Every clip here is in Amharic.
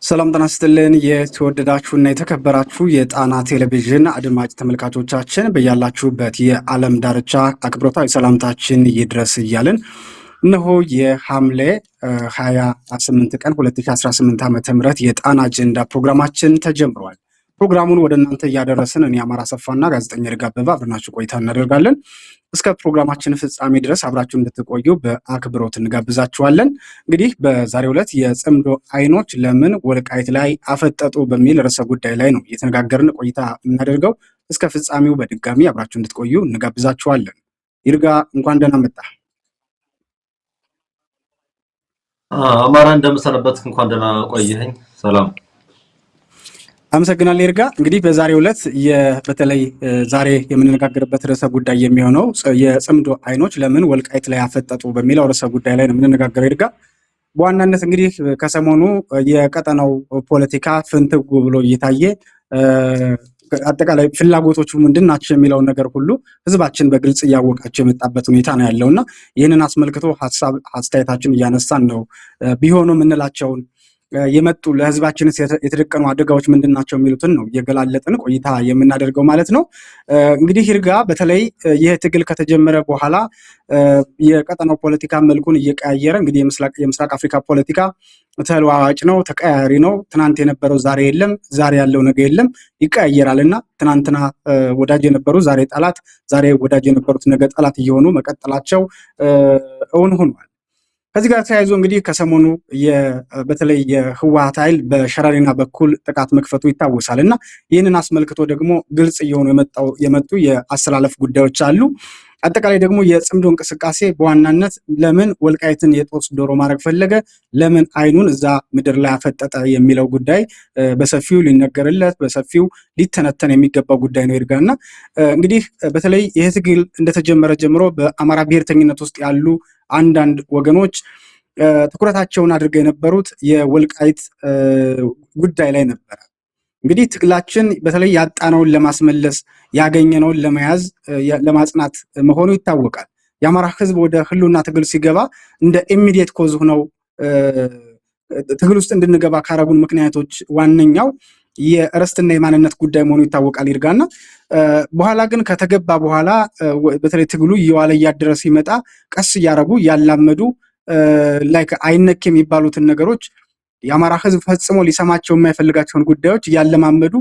ሰላም ጤና ይስጥልን። የተወደዳችሁና የተከበራችሁ የጣና ቴሌቪዥን አድማጭ ተመልካቾቻችን በያላችሁበት የዓለም ዳርቻ አክብሮታዊ ሰላምታችን ይድረስ እያልን እነሆ የሐምሌ 28 ቀን 2018 ዓ.ም የጣና አጀንዳ ፕሮግራማችን ተጀምሯል። ፕሮግራሙን ወደ እናንተ እያደረስን እኔ አማራ ሰፋና ጋዜጠኛ ይርጋ አበበ አብረናችሁ ቆይታ እናደርጋለን። እስከ ፕሮግራማችን ፍጻሜ ድረስ አብራችሁ እንድትቆዩ በአክብሮት እንጋብዛችኋለን። እንግዲህ በዛሬው ዕለት የጽምዶ አይኖች ለምን ወልቃይት ላይ አፈጠጡ በሚል ርዕሰ ጉዳይ ላይ ነው እየተነጋገርን ቆይታ የምናደርገው። እስከ ፍጻሜው በድጋሚ አብራችሁ እንድትቆዩ እንጋብዛችኋለን። ይርጋ እንኳን ደህና መጣ። አማራ እንደምሰነበት እንኳን ደህና ቆየኸኝ። ሰላም። አመሰግናለሁ ይርጋ። እንግዲህ በዛሬው ዕለት በተለይ ዛሬ የምንነጋገርበት ርዕሰ ጉዳይ የሚሆነው የጽምዶ አይኖች ለምን ወልቃይት ላይ አፈጠጡ በሚለው ርዕሰ ጉዳይ ላይ ነው የምንነጋገረው ይርጋ። በዋናነት እንግዲህ ከሰሞኑ የቀጠናው ፖለቲካ ፍንትው ብሎ እየታየ አጠቃላይ ፍላጎቶቹ ምንድን ናቸው የሚለውን ነገር ሁሉ ህዝባችን በግልጽ እያወቃቸው የመጣበት ሁኔታ ነው ያለው እና ይህንን አስመልክቶ ሀሳብ አስተያየታችን እያነሳን ነው ቢሆኑ የምንላቸውን የመጡ ለህዝባችን የተደቀኑ አደጋዎች ምንድን ናቸው የሚሉትን ነው እየገላለጥን ቆይታ የምናደርገው ማለት ነው። እንግዲህ ይርጋ በተለይ ይህ ትግል ከተጀመረ በኋላ የቀጠናው ፖለቲካ መልኩን እየቀያየረ እንግዲህ የምስራቅ አፍሪካ ፖለቲካ ተለዋዋጭ ነው፣ ተቀያሪ ነው። ትናንት የነበረው ዛሬ የለም፣ ዛሬ ያለው ነገ የለም፣ ይቀያየራል እና ትናንትና ወዳጅ የነበሩ ዛሬ ጠላት፣ ዛሬ ወዳጅ የነበሩት ነገ ጠላት እየሆኑ መቀጠላቸው እውን ሆኗል። ከዚህ ጋር ተያይዞ እንግዲህ ከሰሞኑ በተለይ የህወሓት ኃይል በሸራሪና በኩል ጥቃት መክፈቱ ይታወሳል እና ይህንን አስመልክቶ ደግሞ ግልጽ እየሆኑ የመጡ የአሰላለፍ ጉዳዮች አሉ። አጠቃላይ ደግሞ የጽምዶ እንቅስቃሴ በዋናነት ለምን ወልቃይትን የጦስ ዶሮ ማድረግ ፈለገ፣ ለምን አይኑን እዛ ምድር ላይ አፈጠጠ የሚለው ጉዳይ በሰፊው ሊነገርለት በሰፊው ሊተነተን የሚገባው ጉዳይ ነው ይርጋና እንግዲህ በተለይ ይህ ትግል እንደተጀመረ ጀምሮ በአማራ ብሔርተኝነት ውስጥ ያሉ አንዳንድ ወገኖች ትኩረታቸውን አድርገው የነበሩት የወልቃይት ጉዳይ ላይ ነበረ። እንግዲህ ትግላችን በተለይ ያጣነውን ለማስመለስ ያገኘነውን ለመያዝ ለማጽናት መሆኑ ይታወቃል። የአማራ ሕዝብ ወደ ህልውና ትግል ሲገባ እንደ immediate cause ሆነው ትግል ውስጥ እንድንገባ ካረጉን ምክንያቶች ዋነኛው የርስትና የማንነት ጉዳይ መሆኑ ይታወቃል ይርጋና በኋላ ግን ከተገባ በኋላ በተለይ ትግሉ እየዋለ እያደረ ሲመጣ ቀስ እያረጉ እያላመዱ like አይነክ የሚባሉትን ነገሮች የአማራ ህዝብ ፈጽሞ ሊሰማቸው የማይፈልጋቸውን ጉዳዮች እያለማመዱ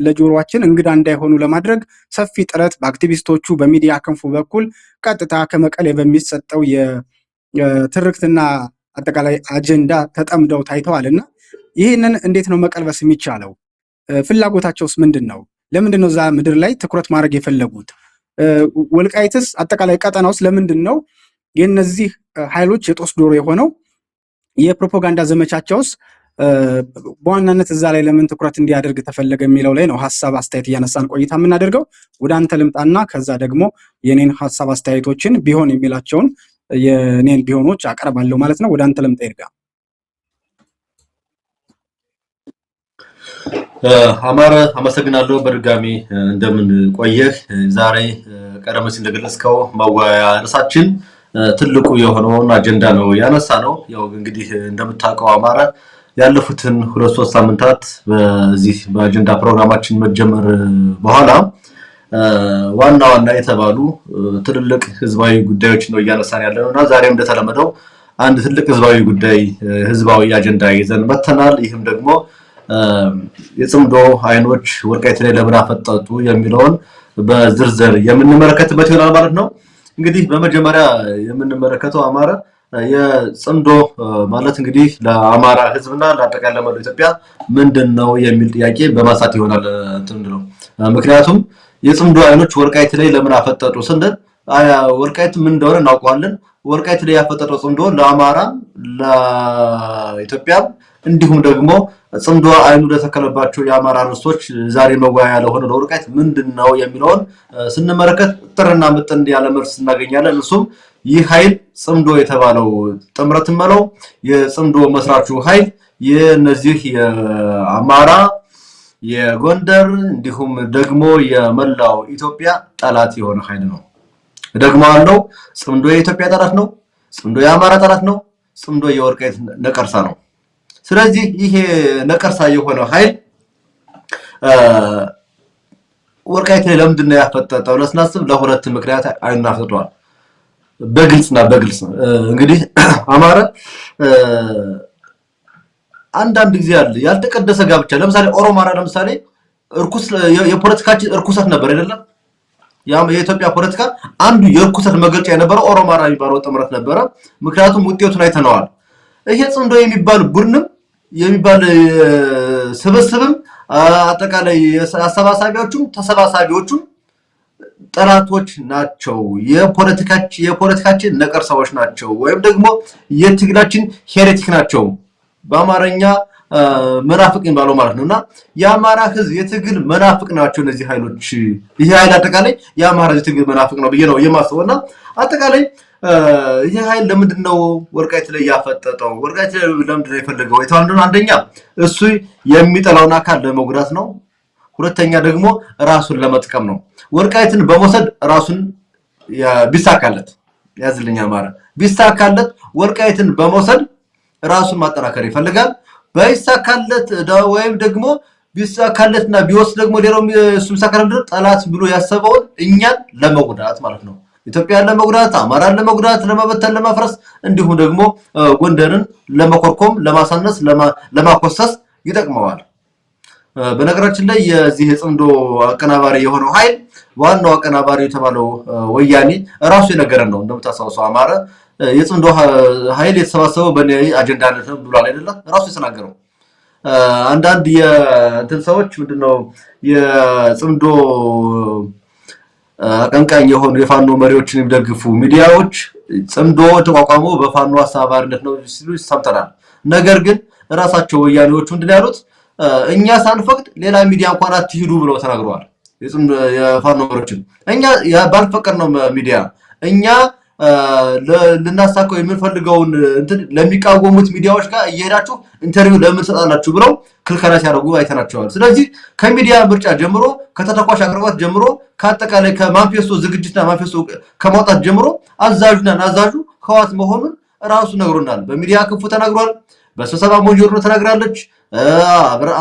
ለጆሮአችን እንግዳ እንዳይሆኑ ለማድረግ ሰፊ ጥረት በአክቲቪስቶቹ በሚዲያ ክንፉ በኩል ቀጥታ ከመቀሌ በሚሰጠው የትርክትና አጠቃላይ አጀንዳ ተጠምደው ታይተዋል እና ይህንን እንዴት ነው መቀልበስ የሚቻለው? ፍላጎታቸውስ ምንድን ነው? ለምንድን ነው እዛ ምድር ላይ ትኩረት ማድረግ የፈለጉት? ወልቃይትስ አጠቃላይ ቀጠና ውስጥ ለምንድን ነው የእነዚህ ኃይሎች የጦስ ዶሮ የሆነው? የፕሮፓጋንዳ ዘመቻቸውስ በዋናነት እዛ ላይ ለምን ትኩረት እንዲያደርግ ተፈለገ የሚለው ላይ ነው ሀሳብ አስተያየት እያነሳን ቆይታ የምናደርገው። ወደ አንተ ልምጣና ከዛ ደግሞ የኔን ሀሳብ አስተያየቶችን ቢሆን የሚላቸውን የኔን ቢሆኖች አቀርባለሁ ማለት ነው። ወደ አንተ ልምጣ ይርጋ። አማረ አመሰግናለሁ። በድጋሚ እንደምን ቆየህ? ዛሬ ቀደም ሲል እንደገለጽከው መወያያ ርዕሳችን ትልቁ የሆነውን አጀንዳ ነው ያነሳ ነው። ያው እንግዲህ እንደምታውቀው አማረ ያለፉትን 2-3 ሳምንታት በዚህ በአጀንዳ ፕሮግራማችን መጀመር በኋላ ዋና ዋና የተባሉ ትልልቅ ህዝባዊ ጉዳዮች ነው እያነሳን ያለ ነው እና ዛሬም እንደተለመደው አንድ ትልቅ ህዝባዊ ጉዳይ ህዝባዊ አጀንዳ ይዘን መተናል። ይህም ደግሞ የጽምዶ አይኖች ወልቃይት ላይ ለምን አፈጠጡ የሚለውን በዝርዝር የምንመለከትበት ይሆናል ማለት ነው። እንግዲህ በመጀመሪያ የምንመለከተው አማራ የጽምዶ ማለት እንግዲህ ለአማራ ህዝብና ለአጠቃላይ ለመላው ኢትዮጵያ ምንድን ነው የሚል ጥያቄ በማንሳት ይሆናል እንትን ነው። ምክንያቱም የጽምዶ አይኖች ወልቃይት ላይ ለምን አፈጠጡ ስንል ወልቃይት ምን እንደሆነ እናውቀዋለን። ወልቃይት ላይ ያፈጠጠው ጽምዶ ለአማራም ለኢትዮጵያም እንዲሁም ደግሞ ጽምዶ አይኑ ለተከለባቸው የአማራ ርስቶች ዛሬ መወያያ ለሆነ ለወልቃይት ምንድን ነው የሚለውን ስንመለከት ጥርና ምጥን ያለ መልስ እናገኛለን። እርሱም ይህ ኃይል ጽምዶ የተባለው ጥምረት መለው የጽምዶ መስራቹ ኃይል የነዚህ የአማራ የጎንደር እንዲሁም ደግሞ የመላው ኢትዮጵያ ጠላት የሆነ ኃይል ነው። ደግሞ አለው ጽምዶ የኢትዮጵያ ጠላት ነው። ጽምዶ የአማራ ጠላት ነው። ጽምዶ የወልቃይት ነቀርሳ ነው። ስለዚህ ይሄ ነቀርሳ የሆነው ኃይል ወልቃይት ላይ ለምንድን ነው ያፈጠጠው ብለን ስናስብ ለሁለት ምክንያት አይኑን አፍጥጧል። በግልጽና በግልጽ እንግዲህ አማረ አንዳንድ ጊዜ አለ ያልተቀደሰ ጋብቻ። ለምሳሌ ኦሮማራ ለምሳሌ እርኩስ የፖለቲካችን እርኩሰት ነበር አይደለም? ያም የኢትዮጵያ ፖለቲካ አንዱ የእርኩሰት መግለጫ የነበረው ኦሮማራ የሚባለው ጥምረት ነበረ። ምክንያቱም ውጤቱን አይተነዋል። ይሄ ጽምዶ የሚባል ቡድንም የሚባል ስብስብም አጠቃላይ አሰባሳቢዎቹም ተሰባሳቢዎቹም ጠላቶች ናቸው። የፖለቲካችን ነቀርሳዎች ናቸው፣ ወይም ደግሞ የትግላችን heretic ናቸው። በአማርኛ መናፍቅ የሚባለው ማለት ነው። እና የአማራ ሕዝብ የትግል መናፍቅ ናቸው እነዚህ ኃይሎች። ይህ ኃይል አጠቃላይ የአማራ ሕዝብ የትግል መናፍቅ ነው ብዬ ነው የማስበው። እና አጠቃላይ ይህ ኃይል ለምንድን ነው ወልቃይት ላይ ያፈጠጠው? ወልቃይት ላይ ለምንድን ነው የፈለገው የተባለው አንደኛ እሱ የሚጠላውን አካል ለመጉዳት ነው። ሁለተኛ ደግሞ ራሱን ለመጥቀም ነው። ወልቃይትን በመውሰድ ራሱን ቢሳካለት፣ ያዝልኝ አማራ፣ ቢሳካለት ወልቃይትን በመውሰድ ራሱን ማጠናከር ይፈልጋል። ባይሳካለት ወይም ደግሞ ቢሳካለትና ቢወስድ ደግሞ ሌላው እሱ ቢሳካለት ጠላት ብሎ ያሰበውን እኛን ለመጉዳት ማለት ነው። ኢትዮጵያን ለመጉዳት፣ አማራን ለመጉዳት፣ ለመበተን፣ ለማፍረስ እንዲሁም ደግሞ ጎንደርን ለመኮርኮም፣ ለማሳነስ፣ ለማኮሰስ ይጠቅመዋል። በነገራችን ላይ የዚህ የጽምዶ አቀናባሪ የሆነው ኃይል ዋናው አቀናባሪ የተባለው ወያኔ ራሱ የነገረን ነው። እንደምታስታውሰው አማረ የጽምዶ ኃይል የተሰባሰበው በእኔ አጀንዳነት ነው ብሏል አይደለ? ራሱ የተናገረው። አንዳንድ የእንትን ሰዎች ምንድነው የጽምዶ አቀንቃኝ የሆኑ የፋኖ መሪዎችን የሚደግፉ ሚዲያዎች ጽምዶ ተቋቋመው በፋኖ አስተባባሪነት ነው ሲሉ ሰምተናል። ነገር ግን ራሳቸው ወያኔዎቹ ምንድን ያሉት እኛ ሳንፈቅድ ሌላ ሚዲያ እንኳን አትሂዱ ብለው ተናግረዋል። የፋኖ መሪዎችን እኛ ባልፈቀድነው ሚዲያ እኛ ልናሳካው የምንፈልገውን እንትን ለሚቃወሙት ሚዲያዎች ጋር እየሄዳችሁ interview ለምን ትሰጣላችሁ ብለው ክልከላ ሲያደርጉ አይተናቸዋል። ስለዚህ ከሚዲያ ምርጫ ጀምሮ፣ ከተተኳሽ አቅርቦት ጀምሮ፣ ከአጠቃላይ ከማንፌስቶ ዝግጅትና ማንፌስቶ ከማውጣት ጀምሮ አዛዡና ናዛዡ ህወሓት መሆኑን ራሱ ነግሮናል። በሚዲያ ክንፉ ተናግሯል። በስብሰባ ሞንጆሪኖ ተናግራለች።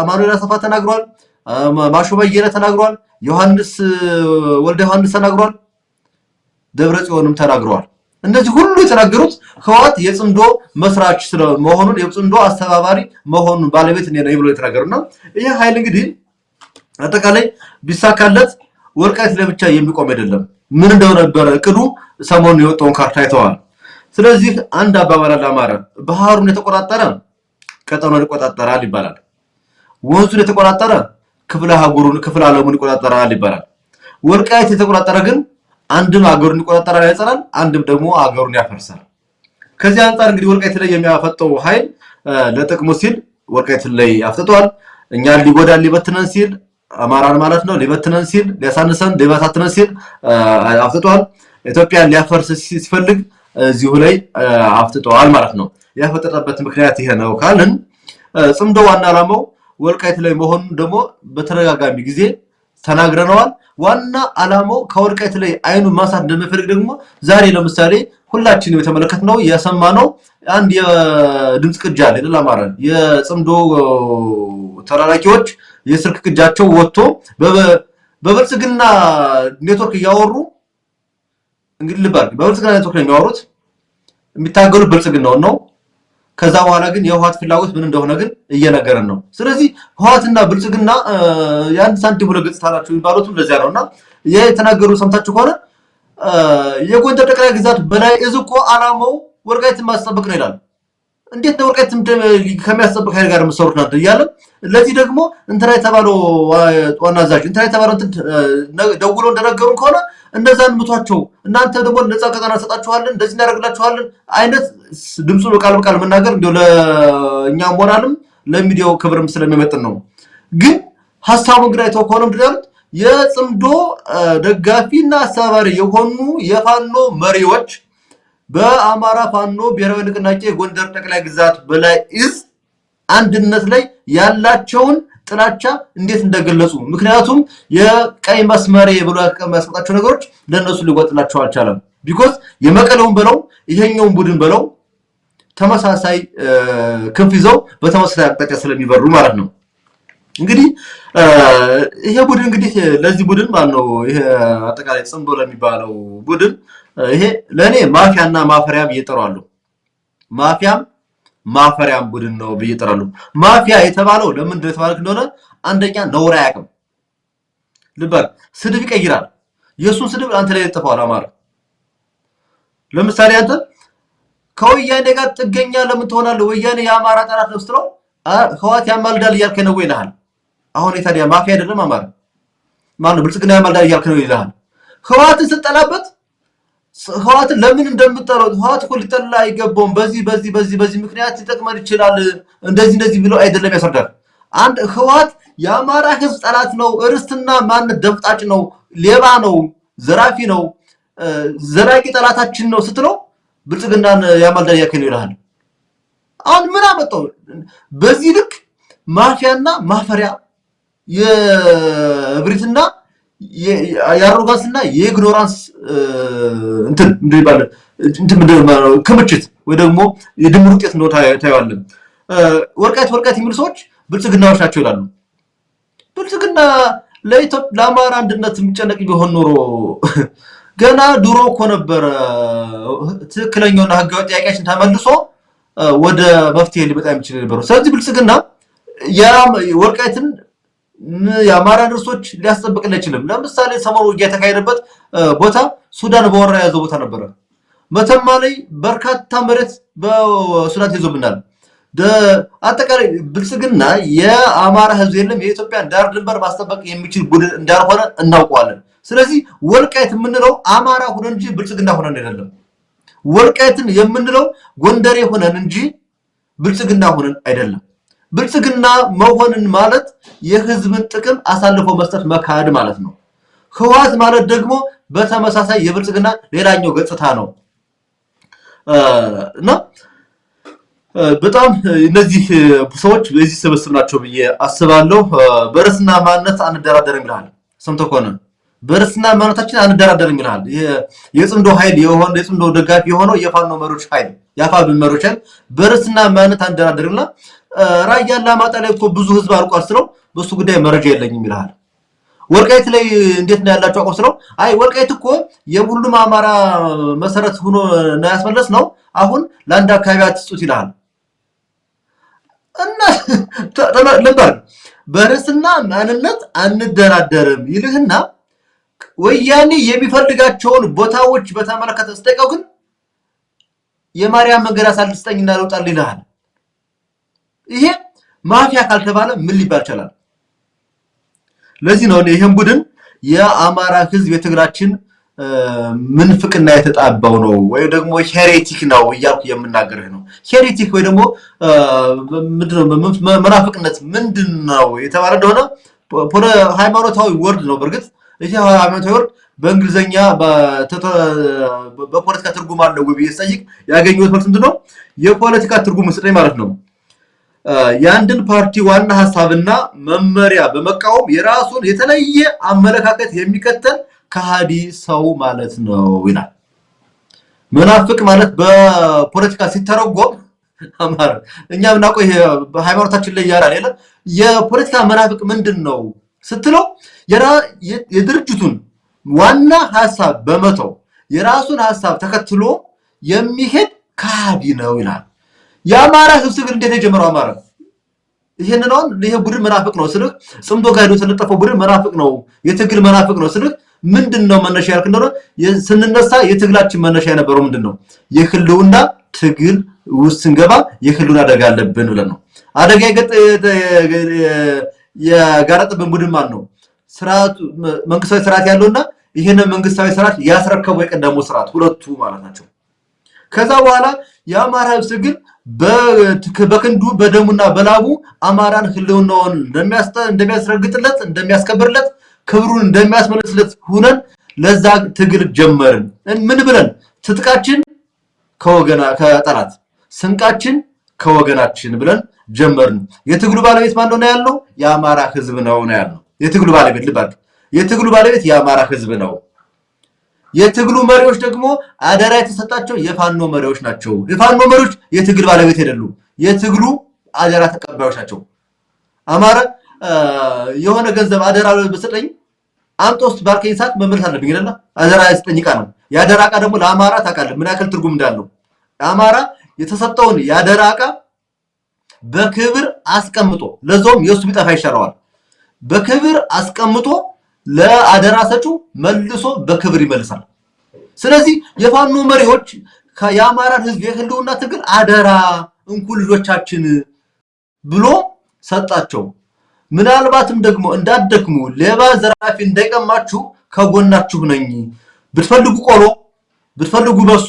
አማኑኤል አሰፋ ተናግሯል። ማሾ በየነ ተናግሯል። ዮሐንስ ወልደ ዮሐንስ ተናግሯል። ደብረ ጽዮንም ተናግረዋል። እነዚህ ሁሉ የተናገሩት ህወሓት የጽምዶ መስራች መሆኑን፣ የጽምዶ አስተባባሪ መሆኑን፣ ባለቤት እኔ ነኝ ብሎ የተናገሩና ይህ ኃይል እንግዲህ አጠቃላይ ቢሳካለት ወልቃይት ለብቻ የሚቆም አይደለም። ምን እንደነበረ እቅዱ ሰሞኑን የወጣውን ካርታ አይተዋል። ስለዚህ አንድ አባባል አለ አማራ፣ ባህሩን የተቆጣጠረ ቀጠናውን ይቆጣጠራል ይባላል። ወንዙን የተቆጣጠረ ክፍለ አህጉሩን ክፍለ ዓለሙን ይቆጣጠራል ይባላል። ወልቃይት የተቆጣጠረ ግን አንድም አገሩን ይቆጣጠራል ያጸናል፣ አንድም ደግሞ አገሩን ያፈርሳል። ከዚህ አንጻር እንግዲህ ወልቃይት ላይ የሚያፈጠው ኃይል ለጥቅሙ ሲል ወልቃይት ላይ አፍጥጧል። እኛን ሊጎዳን ሊበትነን ሲል፣ አማራን ማለት ነው፣ ሊበትነን ሲል፣ ሊያሳንሰን ሊበታትነን ሲል አፍጥጧል። ኢትዮጵያን ሊያፈርስ ሲፈልግ እዚሁ ላይ አፍጥጧል ማለት ነው። ያፈጠጠበት ምክንያት ይሄ ነው ካልን ጽምዶ ዋና ዓላማው ወልቃይት ላይ መሆኑን ደግሞ በተደጋጋሚ ጊዜ ተናግረነዋል። ዋና ዓላማው ከወልቃይት ላይ አይኑን ማንሳት እንደሚፈልግ ደግሞ ዛሬ ለምሳሌ ሁላችንም የተመለከትነው የሰማነው አንድ የድምፅ ቅጅ አለ አይደል? አማራ የጽምዶ ተላላኪዎች የስልክ ቅጃቸው ወጥቶ በብልጽግና ኔትወርክ እያወሩ፣ እንግዲህ ልብ አድርግ፣ በብልጽግና ኔትወርክ ነው የሚያወሩት፣ የሚታገሉት ብልጽግናውን ነው። ከዛ በኋላ ግን የህወሓት ፍላጎት ምን እንደሆነ ግን እየነገረን ነው። ስለዚህ ህወሓትና ብልጽግና የአንድ ሳንቲም ሁለት ገጽታ ናቸው የሚባሉትም ለዚያ ነው። እና የተናገሩ ሰምታችሁ ከሆነ የጎንደር ጠቅላይ ግዛት በላይ እዝ እኮ ዓላማው ወልቃይትን ማስጠበቅ ነው ይላል። እንዴት ነው ወልቃይትን ከሚያስጠብቅ ኃይል ጋር የምትሰሩት እናንተ እያለ ለዚህ ደግሞ እንትና የተባለው ዋና አዛዥ እንትና የተባለው እንትን ደውሎ እንደነገሩን ከሆነ እነዛን ምቷቸው፣ እናንተ ደግሞ ነፃ ቀጠና እንሰጣችኋለን፣ እንደዚህ እናደርግላችኋለን አይነት ድምፁን ቃል በቃል መናገር እንደው ለእኛ ሞራልም ለሚዲያው ክብርም ስለሚመጥን ነው። ግን ሀሳቡን ግን አይተው ከሆነ ምንድን ያሉት የጽምዶ ደጋፊና አስተባባሪ የሆኑ የፋኖ መሪዎች በአማራ ፋኖ ብሔራዊ ንቅናቄ ጎንደር ጠቅላይ ግዛት በላይ እዝ አንድነት ላይ ያላቸውን ጥላቻ እንዴት እንደገለጹ፣ ምክንያቱም የቀይ መስመሬ ብሎ ያስቀመጣቸው ነገሮች ለእነሱ ሊወጥላቸው አልቻለም። because የመቀለውን በለው ይሄኛውን ቡድን በለው ተመሳሳይ ክንፍ ይዘው በተመሳሳይ አቅጣጫ ስለሚበሩ ማለት ነው። እንግዲህ ይሄ ቡድን እንግዲህ ለዚህ ቡድን ማለት ነው፣ ይሄ አጠቃላይ ጽምዶ ለሚባለው ቡድን ይሄ ለእኔ ማፊያና ማፈሪያ ብዬ እጠራዋለሁ። ማፊያም ማፈሪያም ቡድን ነው ብዬ እጠራለሁ። ማፊያ የተባለው ለምን የተባለ እንደሆነ አንደኛ ነውር አያውቅም። ልበር ስድብ ይቀይራል። የእሱን ስድብ አንተ ላይ ይለጥፈዋል። አማራ ለምሳሌ አንተ ከወያኔ ጋር ጥገኛ ለምን ትሆናለህ? ወያኔ የአማራ ጠላት ነው ስትለው ህወሓት ያማልዳል እያልከኝ ነው ይልሃል። አሁን የታዲያ ማፊያ አይደለም አማራ ማነው? ብልጽግና ያማልዳል እያልክ ነው ይልሃል። ህወሓትን ስትጠላበት ህወሓትን ለምን እንደምጠላው፣ ህወሓት እኮ ሊጠላ አይገባውም፣ በዚህ በዚህ በዚህ በዚህ ምክንያት ሊጠቅመን ይችላል፣ እንደዚህ እንደዚህ ብሎ አይደለም ያስረዳል። አንድ ህወሓት የአማራ ህዝብ ጠላት ነው፣ እርስትና ማንነት ደፍጣጭ ነው፣ ሌባ ነው፣ ዘራፊ ነው፣ ዘላቂ ጠላታችን ነው ስትለው ብልጽግናን ያማልዳል እያልክ ነው ይልሃል። አሁን ምን አመጣው? በዚህ ልክ ማፊያና ማፈሪያ፣ የእብሪትና የ arrogance ና የ ignorance እንትን ምንድን እንትን ክምችት ወይ ደግሞ የድምር ውጤት እንደሆነ ታየዋለን። ወልቃይት ወልቃይት የሚሉ ሰዎች ብልጽግናዎች ናቸው ይላሉ። ብልጽግና ለኢትዮጵያ ለአማራ አንድነት የሚጨነቅ ቢሆን ኖሮ ገና ድሮ እኮ ነበረ ትክክለኛውና ህጋዊ ጥያቄያችን ተመልሶ ወደ መፍትሄ ሊመጣ የሚችል ነበረው። ስለዚህ ብልጽግና ወልቃይትን የአማራ ርሶች ሊያስጠብቅልን አይችልም። ለምሳሌ ሰሞኑ ውጊያ የተካሄደበት ቦታ ሱዳን በወረራ የያዘው ቦታ ነበረ። መተማ ላይ በርካታ መሬት በሱዳን ተይዞብናል። አጠቃላይ ብልጽግና የአማራ ህዝብ የለም የኢትዮጵያን ዳር ድንበር ማስጠበቅ የሚችል ቡድን እንዳልሆነ እናውቀዋለን። ስለዚህ ወልቃይት የምንለው አማራ ሆነን እንጂ ብልጽግና ሆነን አይደለም። ወልቃይትን የምንለው ጎንደሬ ሆነን እንጂ ብልጽግና ሆነን አይደለም። ብልጽግና መሆንን ማለት የህዝብን ጥቅም አሳልፎ መስጠት መካድ ማለት ነው። ህወሓት ማለት ደግሞ በተመሳሳይ የብልጽግና ሌላኛው ገጽታ ነው እና በጣም እነዚህ ሰዎች በዚህ ስብስብ ናቸው ብዬ አስባለሁ። በርስና ማንነት አንደራደርም ይልሃል። ሰምተህ ከሆነ በርስና ማንነታችን አንደራደርም ይልሃል። የጽምዶ ኃይል የሆነ የጽምዶ ደጋፊ የሆነው የፋኖ መሪዎች ኃይል፣ የአፋብን መሪዎች ኃይል በርስና ማንነት አንደራደርም እና ራያ አላማጣ ላይ እኮ ብዙ ህዝብ አልቋል ስለው በሱ ጉዳይ መረጃ የለኝም ይልሃል። ወልቃይት ላይ እንዴት ነው ያላቸው አቋም ስለው አይ ወልቃይት እኮ የሁሉም አማራ መሰረት ሆኖ ነው ያስመለስ ነው፣ አሁን ለአንድ አካባቢ አትስጡት ይልሃል። እና ልበር በርስና ማንነት አንደራደርም ይልህና ወያኔ የሚፈልጋቸውን ቦታዎች በተመለከተ ስጠይቀው ግን የማርያም መንገድ አሳልስጠኝና ልውጣል ይልሃል። ይሄ ማፊያ ካልተባለ ምን ሊባል ይችላል? ለዚህ ነው ይሄን ቡድን የአማራ ህዝብ የትግራችን ምንፍቅና የተጣባው ነው ወይ ደግሞ heretic ነው እያልኩ የምናገርህ ነው። Heretic ወይ ደግሞ ምንድነው መናፍቅነት ምንድነው የተባለ እንደሆነ ሃይማኖታዊ word ነው። በእርግጥ ይሄ ሃይማኖታዊ word በእንግሊዘኛ በፖለቲካ ትርጉም አለው ወይ ብዬ ስጠይቅ ያገኘሁት መልስ ምንድነው? የፖለቲካ ትርጉም ስጠኝ ማለት ነው። የአንድን ፓርቲ ዋና ሐሳብና መመሪያ በመቃወም የራሱን የተለየ አመለካከት የሚከተል ከሃዲ ሰው ማለት ነው ይላል። መናፍቅ ማለት በፖለቲካ ሲተረጎም አማር እኛ ምናውቀው ይሄ ሃይማኖታችን ላይ ያላል የለ የፖለቲካ መናፍቅ ምንድነው ስትለው የድርጅቱን ዋና ሐሳብ በመተው የራሱን ሐሳብ ተከትሎ የሚሄድ ከሃዲ ነው ይላል። የአማራ ህዝብ ትግል እንዴት የጀመረው አማራ ይሄንን አሁን ይሄ ቡድን መናፍቅ ነው ስልህ፣ ጽምዶ ጋር ሄዶ የተለጠፈው ቡድን መናፍቅ ነው፣ የትግል መናፍቅ ነው ስልህ ምንድነው መነሻ ያልክ እንደሆነ ስንነሳ የትግላችን መነሻ የነበረው ምንድነው? የህልውና ትግል ውስጥ ስንገባ የህልውና አደጋ አለብን ብለን ነው። አደጋ የጋረጠብን ቡድን ማን ነው? ስርዓቱ መንግስታዊ ስርዓት ያለውና ይሄንን መንግስታዊ ስርዓት ያስረከበው የቀደመው ስርዓት ሁለቱ ማለት ናቸው። ከዛ በኋላ የአማራ ህዝብ ግን በክንዱ በደሙና በላቡ አማራን ህልውናውን እንደሚያስረግጥለት፣ እንደሚያስከብርለት፣ ክብሩን እንደሚያስመልስለት ሁነን ለዛ ትግል ጀመርን። ምን ብለን? ትጥቃችን ከወገና ከጠላት፣ ስንቃችን ከወገናችን ብለን ጀመርን። የትግሉ ባለቤት ማን ነው ያልነው? የአማራ ህዝብ ነው ነው ያልነው። የትግሉ ባለቤት ልባል የትግሉ ባለቤት የአማራ ህዝብ ነው። የትግሉ መሪዎች ደግሞ አደራ የተሰጣቸው የፋኖ መሪዎች ናቸው። የፋኖ መሪዎች የትግል ባለቤት አይደሉም። የትግሉ አደራ ተቀባዮች ናቸው። አማረ የሆነ ገንዘብ አደራ በሰጠኝ አምጦ ውስጥ ባልከኝ ሰዓት መመለስ አለብኝ አይደለ? አደራ የሰጠኝ ዕቃ ነው። የአደራ ዕቃ ደግሞ ለአማራ ታውቃለህ ምን ያክል ትርጉም እንዳለው። አማራ የተሰጠውን የአደራ ዕቃ በክብር አስቀምጦ ለዛውም የእሱ ቢጠፋ ይሻለዋል። በክብር አስቀምጦ ለአደራ ሰጪው መልሶ በክብር ይመልሳል። ስለዚህ የፋኖ መሪዎች የአማራን ሕዝብ የህልውና ትግል አደራ እንኩ ልጆቻችን ብሎ ሰጣቸው። ምናልባትም ደግሞ እንዳትደክሙ ሌባ ዘራፊ እንዳይቀማችሁ ከጎናችሁ ነኝ፣ ብትፈልጉ ቆሎ፣ ብትፈልጉ በሶ፣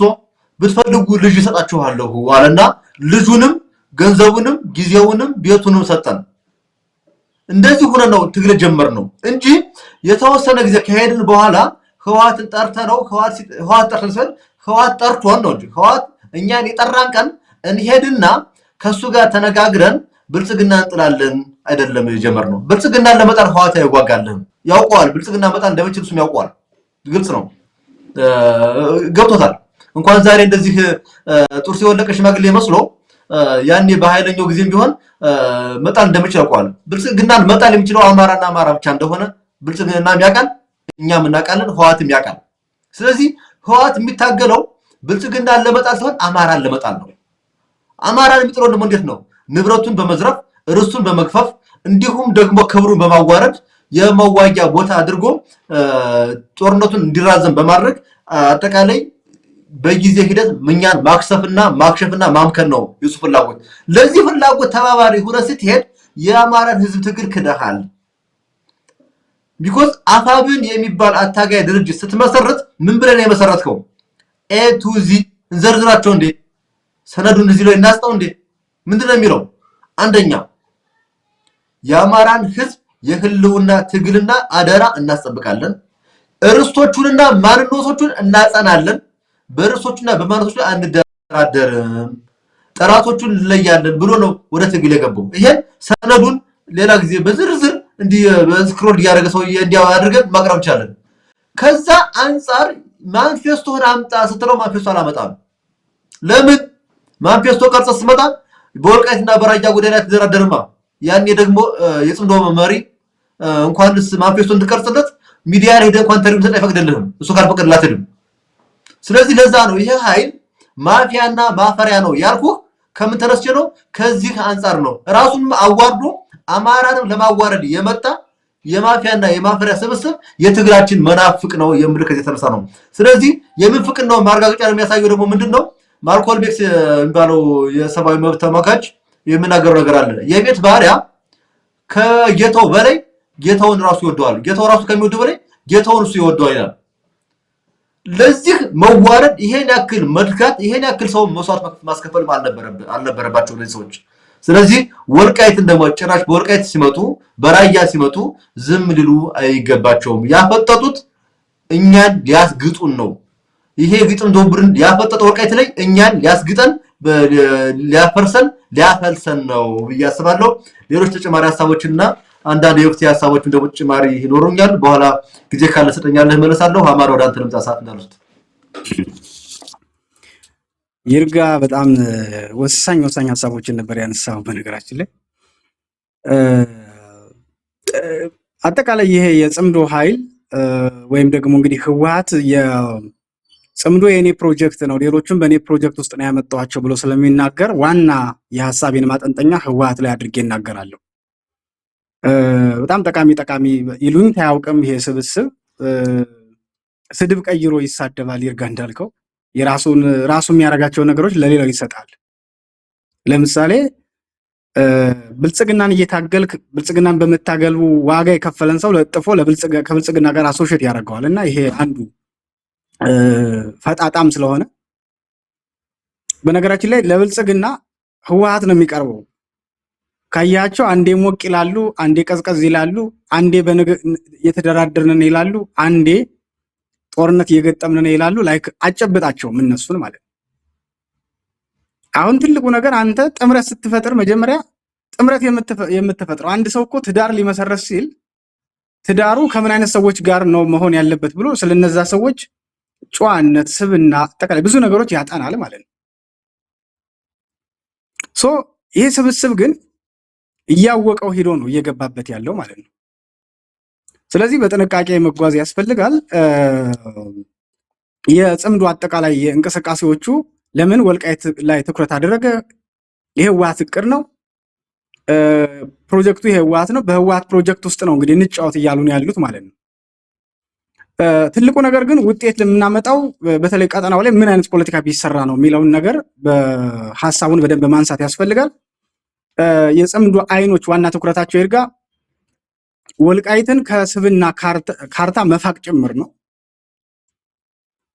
ብትፈልጉ ልጅ እሰጣችኋለሁ አለና ልጁንም ገንዘቡንም ጊዜውንም ቤቱንም ሰጠን። እንደዚህ ሆነ ነው ትግል ጀመር ነው እንጂ የተወሰነ ጊዜ ከሄድን በኋላ ህወሓትን ጠርተነው ህወሓት ጠርተን ስል ህወሓት ጠርቶን ነው እንጂ ህወሓት እኛን የጠራን ቀን እንሄድና ከሱ ጋር ተነጋግረን ብልጽግና እንጥላለን አይደለም የጀመርነው። ብልጽግናን ለመጣል ህወሓት አይዋጋልህም፣ ያውቀዋል። ብልጽግና መጣል እንደሚችል እሱም ያውቀዋል። ግልጽ ነው፣ ገብቶታል። እንኳን ዛሬ እንደዚህ ጥርሱ የወለቀ ሽማግሌ መስሎ ያኔ በኃይለኛው ጊዜም ቢሆን መጣል እንደሚችል ያውቀዋል። ብልጽግናን መጣል የሚችለው አማራና አማራ ብቻ እንደሆነ ብልጽግናም ያውቃል፣ እኛም እናውቃለን፣ ህወሓትም ያውቃል። ስለዚህ ህወሓት የሚታገለው ብልጽግናን ለመጣል ሳይሆን አማራን ለመጣል ነው። አማራን የሚጥለው ደግሞ እንዴት ነው? ንብረቱን በመዝረፍ ርስቱን በመግፈፍ እንዲሁም ደግሞ ክብሩን በማዋረድ የመዋጊያ ቦታ አድርጎ ጦርነቱን እንዲራዘም በማድረግ አጠቃላይ በጊዜ ሂደት እኛን ማክሰፍና ማክሸፍና ማምከን ነው የሱ ፍላጎት። ለዚህ ፍላጎት ተባባሪ ሆነህ ስትሄድ የአማራን ህዝብ ትግል ክደሃል። Because አፋብን የሚባል አታጋይ ድርጅት ስትመሰርት ምን ብለህ ነው የመሰረትከው? A to Z እንዘርዝራቸው እንዴ? ሰነዱን እዚህ ላይ እናስጣው እንዴ? ምንድን ነው የሚለው? አንደኛ የአማራን ህዝብ የህልውና ትግልና አደራ እናስጠብቃለን። ርስቶቹንና ማንነቶቹን እናጸናለን። በርስቶቹና በማንነቶቹ ላይ አንደራደርም፣ ጠላቶቹን እንለያለን ብሎ ነው ወደ ትግል የገባው። ይሄን ሰነዱን ሌላ ጊዜ በዝርዝር እንዲህ በ scroll እያደረገ ሰው እንዲያው አድርገን ማቅረብ እንችላለን። ከዛ አንጻር ማንፌስቶህን አምጣ ስትለው ማንፌስቶ አላመጣም። ለምን ማንፌስቶ ቀርጸህ ስትመጣ በወልቃይትና በራያ ጉዳይ ላይ አትደራደርማ። ያኔ ደግሞ የጽምዶ መሪ እንኳንስ ማንፌስቶ እንድቀርጽለት ሚዲያ ላይ ሄደህ እንኳን interview እንድትሰጥ አይፈቅድልህም። እሱ ካልፈቀደልህ አትሄድም። ስለዚህ ለዛ ነው ይሄ ኃይል ማፊያና ማፈሪያ ነው ያልኩህ። ከምን ተነስቼ ነው? ከዚህ አንጻር ነው። ራሱን አዋርዶ አማራንም ለማዋረድ የመጣ የማፊያና የማፈሪያ ስብስብ የትግላችን መናፍቅ ነው የምልህ ከዚህ የተነሳ ነው። ስለዚህ የምንፍቅናው ማረጋገጫ ነው የሚያሳየው ደግሞ ምንድን ነው? ማልኮል ኤክስ የሚባለው የሰብአዊ መብት ተሟጋች የሚናገረው ነገር አለ። የቤት ባሪያ ከጌታው በላይ ጌታውን ራሱ ይወደዋል። ጌታው ራሱ ከሚወደው በላይ ጌታውን እሱ ይወደዋል ይላል። ለዚህ መዋረድ ይሄን ያክል መድካት ይሄን ያክል ሰው መስዋዕት ማስከፈልም አልነበረባቸው እነዚህ ሰዎች። ስለዚህ ወልቃይትን ደግሞ ጭራሽ በወልቃይት ሲመጡ በራያ ሲመጡ ዝም ሊሉ አይገባቸውም። ያፈጠጡት እኛን ሊያስግጡን ነው። ይሄ ግጥም ቡድን ያፈጠጠው ወልቃይት ላይ እኛን ሊያስግጠን፣ ሊያፈርሰን፣ ሊያፈልሰን ነው ብዬ አስባለሁ። ሌሎች ተጨማሪ ሀሳቦችና አንዳንድ የወቅት ሀሳቦችን ደግሞ ተጨማሪ ይኖሩኛል። በኋላ ጊዜ ካለ ሰጠኛለህ እመለሳለሁ። አማራ ወደ አንተ ልምጣ ሰዓት እንዳልወስድ። ይርጋ በጣም ወሳኝ ወሳኝ ሀሳቦችን ነበር ያነሳው። በነገራችን ላይ አጠቃላይ ይሄ የጽምዶ ኃይል ወይም ደግሞ እንግዲህ ህወሓት የጽምዶ የኔ ፕሮጀክት ነው፣ ሌሎቹም በእኔ ፕሮጀክት ውስጥ ነው ያመጣኋቸው ብሎ ስለሚናገር ዋና የሀሳቤን ማጠንጠኛ ህወሓት ላይ አድርጌ እናገራለሁ። በጣም ጠቃሚ ጠቃሚ ይሉኝታ አያውቅም። ይሄ ስብስብ ስድብ ቀይሮ ይሳደባል። ይርጋ እንዳልከው የራሱን ራሱ የሚያደርጋቸው ነገሮች ለሌላው ይሰጣል። ለምሳሌ ብልጽግናን እየታገልክ ብልጽግናን በመታገሉ ዋጋ የከፈለን ሰው ለጥፎ ከብልጽግና ጋር associate ያደርገዋል እና ይሄ አንዱ ፈጣጣም ስለሆነ በነገራችን ላይ ለብልጽግና ህወሓት ነው የሚቀርበው። ካያቸው አንዴ ሞቅ ይላሉ፣ አንዴ ቀዝቀዝ ይላሉ፣ አንዴ የተደራደርን ይላሉ፣ አንዴ ጦርነት እየገጠምን ነው ይላሉ። Like አጨብጣቸውም እነሱን ማለት ነው። አሁን ትልቁ ነገር አንተ ጥምረት ስትፈጥር መጀመሪያ ጥምረት የምትፈጥረው አንድ ሰው እኮ ትዳር ሊመሰረት ሲል ትዳሩ ከምን አይነት ሰዎች ጋር ነው መሆን ያለበት ብሎ ስለነዛ ሰዎች ጨዋነት፣ ስብና፣ አጠቃላይ ብዙ ነገሮች ያጠናል ማለት ነው። So ይሄ ስብስብ ግን እያወቀው ሂዶ ነው እየገባበት ያለው ማለት ነው። ስለዚህ በጥንቃቄ መጓዝ ያስፈልጋል። የጽምዶ አጠቃላይ የእንቅስቃሴዎቹ ለምን ወልቃይት ላይ ትኩረት አደረገ? የህወሓት እቅድ ነው። ፕሮጀክቱ የህወሓት ነው። በህወሓት ፕሮጀክት ውስጥ ነው እንግዲህ እንጫወት እያሉ ነው ያሉት ማለት ነው። ትልቁ ነገር ግን ውጤት የምናመጣው በተለይ ቀጠናው ላይ ምን አይነት ፖለቲካ ቢሰራ ነው የሚለውን ነገር በሀሳቡን በደንብ ማንሳት ያስፈልጋል። የጽምዶ አይኖች ዋና ትኩረታቸው ይርጋ ወልቃይትን ከስብና ካርታ መፋቅ ጭምር ነው።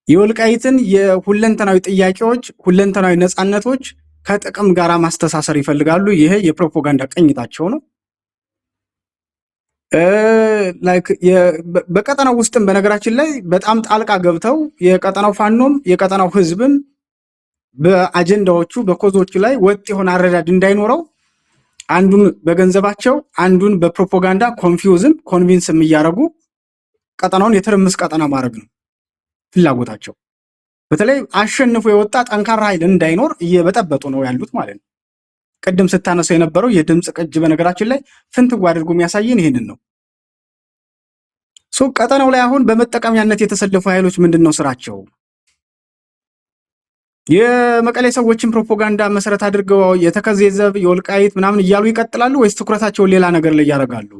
የወልቃይትን የሁለንተናዊ ጥያቄዎች፣ ሁለንተናዊ ነፃነቶች ከጥቅም ጋር ማስተሳሰር ይፈልጋሉ። ይሄ የፕሮፓጋንዳ ቅኝታቸው ነው። Like በቀጠናው ውስጥም በነገራችን ላይ በጣም ጣልቃ ገብተው የቀጠናው ፋኖም የቀጠናው ህዝብም በአጀንዳዎቹ በ cause ኦቹ ላይ ወጥ የሆነ አረዳድ እንዳይኖረው አንዱን በገንዘባቸው አንዱን በፕሮፓጋንዳ confuse ም convince ም እያደረጉ ቀጠናውን የትርምስ ቀጠና ማድረግ ነው ፍላጎታቸው። በተለይ አሸንፎ የወጣ ጠንካራ ኃይል እንዳይኖር እየበጠበጡ ነው ያሉት ማለት ነው። ቅድም ስታነሳው የነበረው የድምፅ ቅጅ በነገራችን ላይ ፍንትው አድርጎ የሚያሳየን ይህንን ነው። So ቀጠናው ላይ አሁን በመጠቀሚያነት የተሰለፉ ኃይሎች ምንድን ነው ስራቸው? የመቀሌ ሰዎችን ፕሮፓጋንዳ መሰረት አድርገው የተከዜ ዘብ የወልቃይት ምናምን እያሉ ይቀጥላሉ ወይስ ትኩረታቸውን ሌላ ነገር ላይ ያደርጋሉ?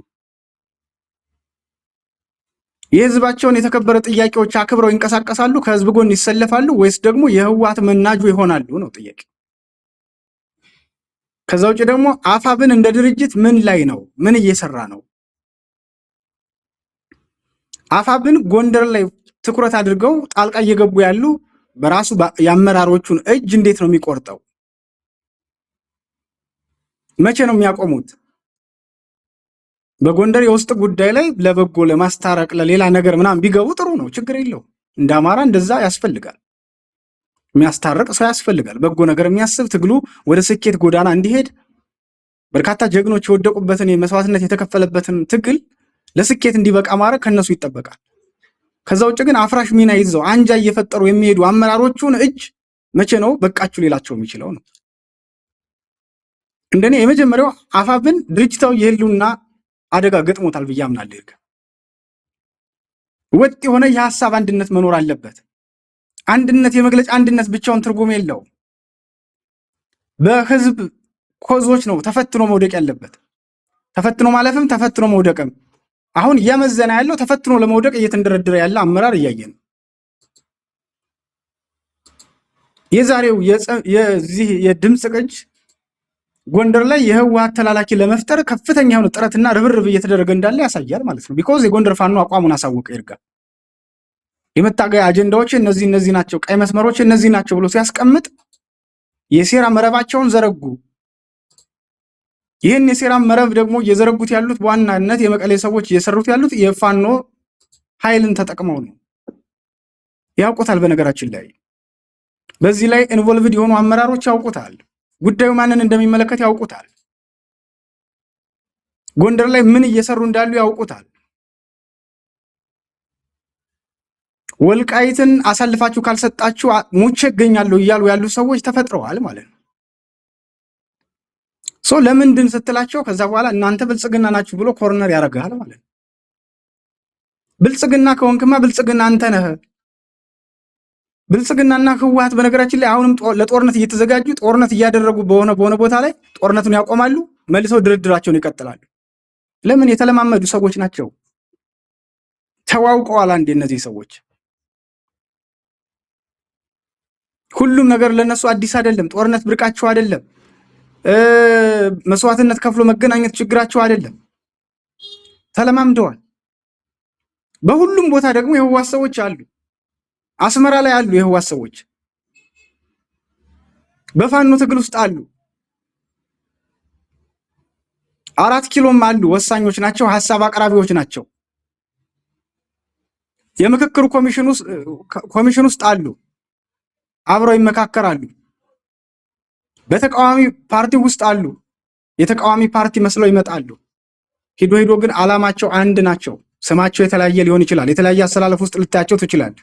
የህዝባቸውን የተከበረ ጥያቄዎች አክብረው ይንቀሳቀሳሉ፣ ከህዝብ ጎን ይሰለፋሉ ወይስ ደግሞ የህወሓት መናጆ ይሆናሉ ነው ጥያቄ። ከዛ ውጭ ደግሞ አፋብን እንደ ድርጅት ምን ላይ ነው? ምን እየሰራ ነው? አፋብን ጎንደር ላይ ትኩረት አድርገው ጣልቃ እየገቡ ያሉ በራሱ የአመራሮቹን እጅ እንዴት ነው የሚቆርጠው? መቼ ነው የሚያቆሙት? በጎንደር የውስጥ ጉዳይ ላይ ለበጎ ለማስታረቅ ለሌላ ነገር ምናምን ቢገቡ ጥሩ ነው፣ ችግር የለው። እንደ አማራ እንደዛ ያስፈልጋል። የሚያስታርቅ ሰው ያስፈልጋል። በጎ ነገር የሚያስብ ትግሉ ወደ ስኬት ጎዳና እንዲሄድ በርካታ ጀግኖች የወደቁበትን የመስዋዕትነት የተከፈለበትን ትግል ለስኬት እንዲበቃ ማድረግ ከነሱ ይጠበቃል። ከዛ ውጭ ግን አፍራሽ ሚና ይዘው አንጃ እየፈጠሩ የሚሄዱ አመራሮቹን እጅ መቼ ነው በቃችሁ ሊላቸው የሚችለው ነው? እንደኔ የመጀመሪያው አፋብን ድርጅታዊ የህልውና አደጋ ገጥሞታል ብዬ አምናለሁ። ወጥ የሆነ የሀሳብ አንድነት መኖር አለበት። አንድነት የመግለጫ አንድነት ብቻውን ትርጉም የለውም። በህዝብ cause ኦች ነው ተፈትኖ መውደቅ ያለበት። ተፈትኖ ማለፍም ተፈትኖ መውደቅም አሁን እያመዘነ ያለው ተፈትኖ ለመውደቅ እየተንደረደረ ያለ አመራር እያየ ነው። የዛሬው የዚህ የድምፅ ቅጅ ጎንደር ላይ የህወሓት ተላላኪ ለመፍጠር ከፍተኛ የሆነ ጥረትና ርብርብ እየተደረገ እንዳለ ያሳያል ማለት ነው። Because የጎንደር ፋኖ አቋሙን አሳወቀ። ይርጋ የመታገያ አጀንዳዎች እነዚህ እነዚህ ናቸው፣ ቀይ መስመሮች እነዚህ ናቸው ብሎ ሲያስቀምጥ የሴራ መረባቸውን ዘረጉ። ይህን የሴራ መረብ ደግሞ እየዘረጉት ያሉት በዋናነት የመቀሌ ሰዎች እየሰሩት ያሉት የፋኖ ኃይልን ተጠቅመው ነው። ያውቁታል። በነገራችን ላይ በዚህ ላይ involved የሆኑ አመራሮች ያውቁታል። ጉዳዩ ማንን እንደሚመለከት ያውቁታል። ጎንደር ላይ ምን እየሰሩ እንዳሉ ያውቁታል። ወልቃይትን አሳልፋችሁ ካልሰጣችሁ ሙቼ እገኛለሁ እያሉ ያሉ ሰዎች ተፈጥረዋል ማለት ነው። So ለምንድን ስትላቸው ከዛ በኋላ እናንተ ብልጽግና ናችሁ ብሎ corner ያደርግሃል ማለት ነው። ብልጽግና ከሆንክማ ብልጽግና አንተ ነህ። ብልጽግናና ህወሓት በነገራችን ላይ አሁንም ለጦርነት እየተዘጋጁ ጦርነት እያደረጉ በሆነ በሆነ ቦታ ላይ ጦርነቱን ያቆማሉ፣ መልሰው ድርድራቸውን ይቀጥላሉ። ለምን? የተለማመዱ ሰዎች ናቸው። ተዋውቀዋል። አንዴ እነዚህ ሰዎች ሁሉም ነገር ለነሱ አዲስ አይደለም። ጦርነት ብርቃቸው አይደለም። መስዋዕትነት ከፍሎ መገናኘት ችግራቸው አይደለም። ተለማምደዋል። በሁሉም ቦታ ደግሞ የህወሓት ሰዎች አሉ። አስመራ ላይ አሉ የህወሓት ሰዎች፣ በፋኖ ትግል ውስጥ አሉ። 4 ኪሎም አሉ። ወሳኞች ናቸው። ሀሳብ አቅራቢዎች ናቸው። የምክክሩ ኮሚሽን ውስጥ አሉ። አብረው ይመካከራሉ። በተቃዋሚ ፓርቲ ውስጥ አሉ። የተቃዋሚ ፓርቲ መስለው ይመጣሉ። ሂዶ ሂዶ ግን አላማቸው አንድ ናቸው። ስማቸው የተለያየ ሊሆን ይችላል። የተለያየ አሰላለፍ ውስጥ ልታያቸው ትችላል።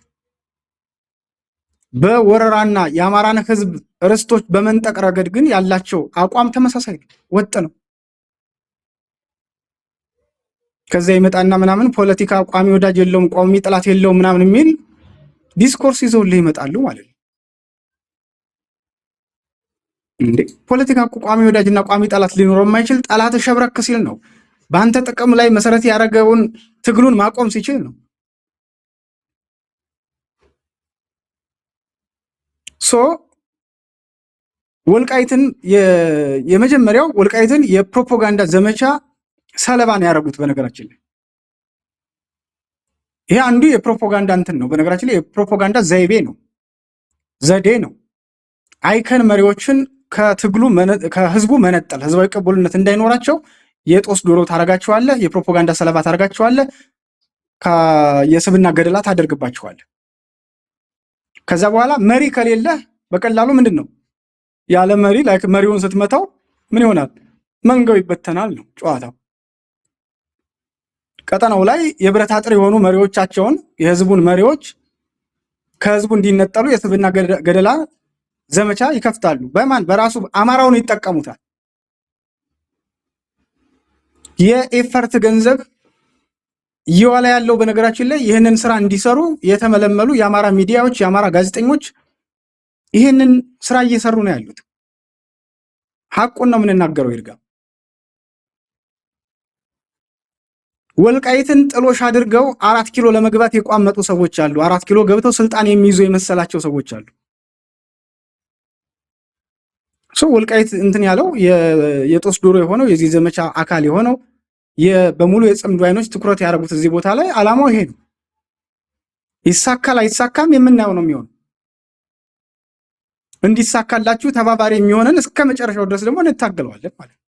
በወረራና የአማራን ህዝብ ርስቶች በመንጠቅ ረገድ ግን ያላቸው አቋም ተመሳሳይ ነው፣ ወጥ ነው። ከዛ ይመጣና ምናምን ፖለቲካ ቋሚ ወዳጅ የለውም፣ ቋሚ ጠላት የለውም ምናምን የሚል discourse ይዘውልህ ይመጣሉ ማለት ነው። እንዴ ፖለቲካ እኮ ቋሚ ወዳጅና ቋሚ ጠላት ሊኖረው የማይችል ጠላት ሸብረክ ሲል ነው። በአንተ ጥቅም ላይ መሰረት ያደረገውን ትግሉን ማቆም ሲችል ነው። So ወልቃይትን የመጀመሪያው ወልቃይትን የፕሮፓጋንዳ ዘመቻ ሰለባ ነው ያደረጉት። በነገራችን ላይ ይሄ አንዱ የፕሮፓጋንዳ እንትን ነው። በነገራችን ላይ የፕሮፓጋንዳ ዘይቤ ነው፣ ዘዴ ነው። icon መሪዎችን ከትግሉ ከህዝቡ መነጠል፣ ህዝባዊ ቅቡልነት እንዳይኖራቸው የጦስ ዶሮ ታደርጋቸዋለህ፣ የፕሮፓጋንዳ ሰለባ ታደርጋቸዋለህ፣ የስብዕና ገደላ ታደርግባቸዋለህ። ከዛ በኋላ መሪ ከሌለህ በቀላሉ ምንድን ነው ያለ መሪ like መሪውን ስትመታው ምን ይሆናል? መንጋው ይበተናል ነው ጨዋታው። ቀጠናው ላይ የብረት አጥር የሆኑ መሪዎቻቸውን የህዝቡን መሪዎች ከህዝቡ እንዲነጠሉ የስብዕና ገደላ ዘመቻ ይከፍታሉ። በማን በራሱ አማራውን ይጠቀሙታል። የኤፈርት ገንዘብ እየዋለ ያለው በነገራችን ላይ ይህንን ስራ እንዲሰሩ የተመለመሉ የአማራ ሚዲያዎች፣ የአማራ ጋዜጠኞች ይህንን ስራ እየሰሩ ነው ያሉት። ሐቁን ነው የምንናገረው። ይርጋ ወልቃይትን ጥሎሽ አድርገው 4 ኪሎ ለመግባት የቋመጡ ሰዎች አሉ። 4 ኪሎ ገብተው ስልጣን የሚይዙ የመሰላቸው ሰዎች አሉ። So ወልቃይት እንትን ያለው የጦስ ዶሮ የሆነው የዚህ ዘመቻ አካል የሆነው በሙሉ የጽምዶ አይኖች ትኩረት ያደረጉት እዚህ ቦታ ላይ አላማው ይሄ ነው። ይሳካል አይሳካም የምናየው ነው የሚሆነው። እንዲሳካላችሁ ተባባሪ የሚሆነን እስከ መጨረሻው ድረስ ደግሞ እንታገለዋለን ማለት ነው።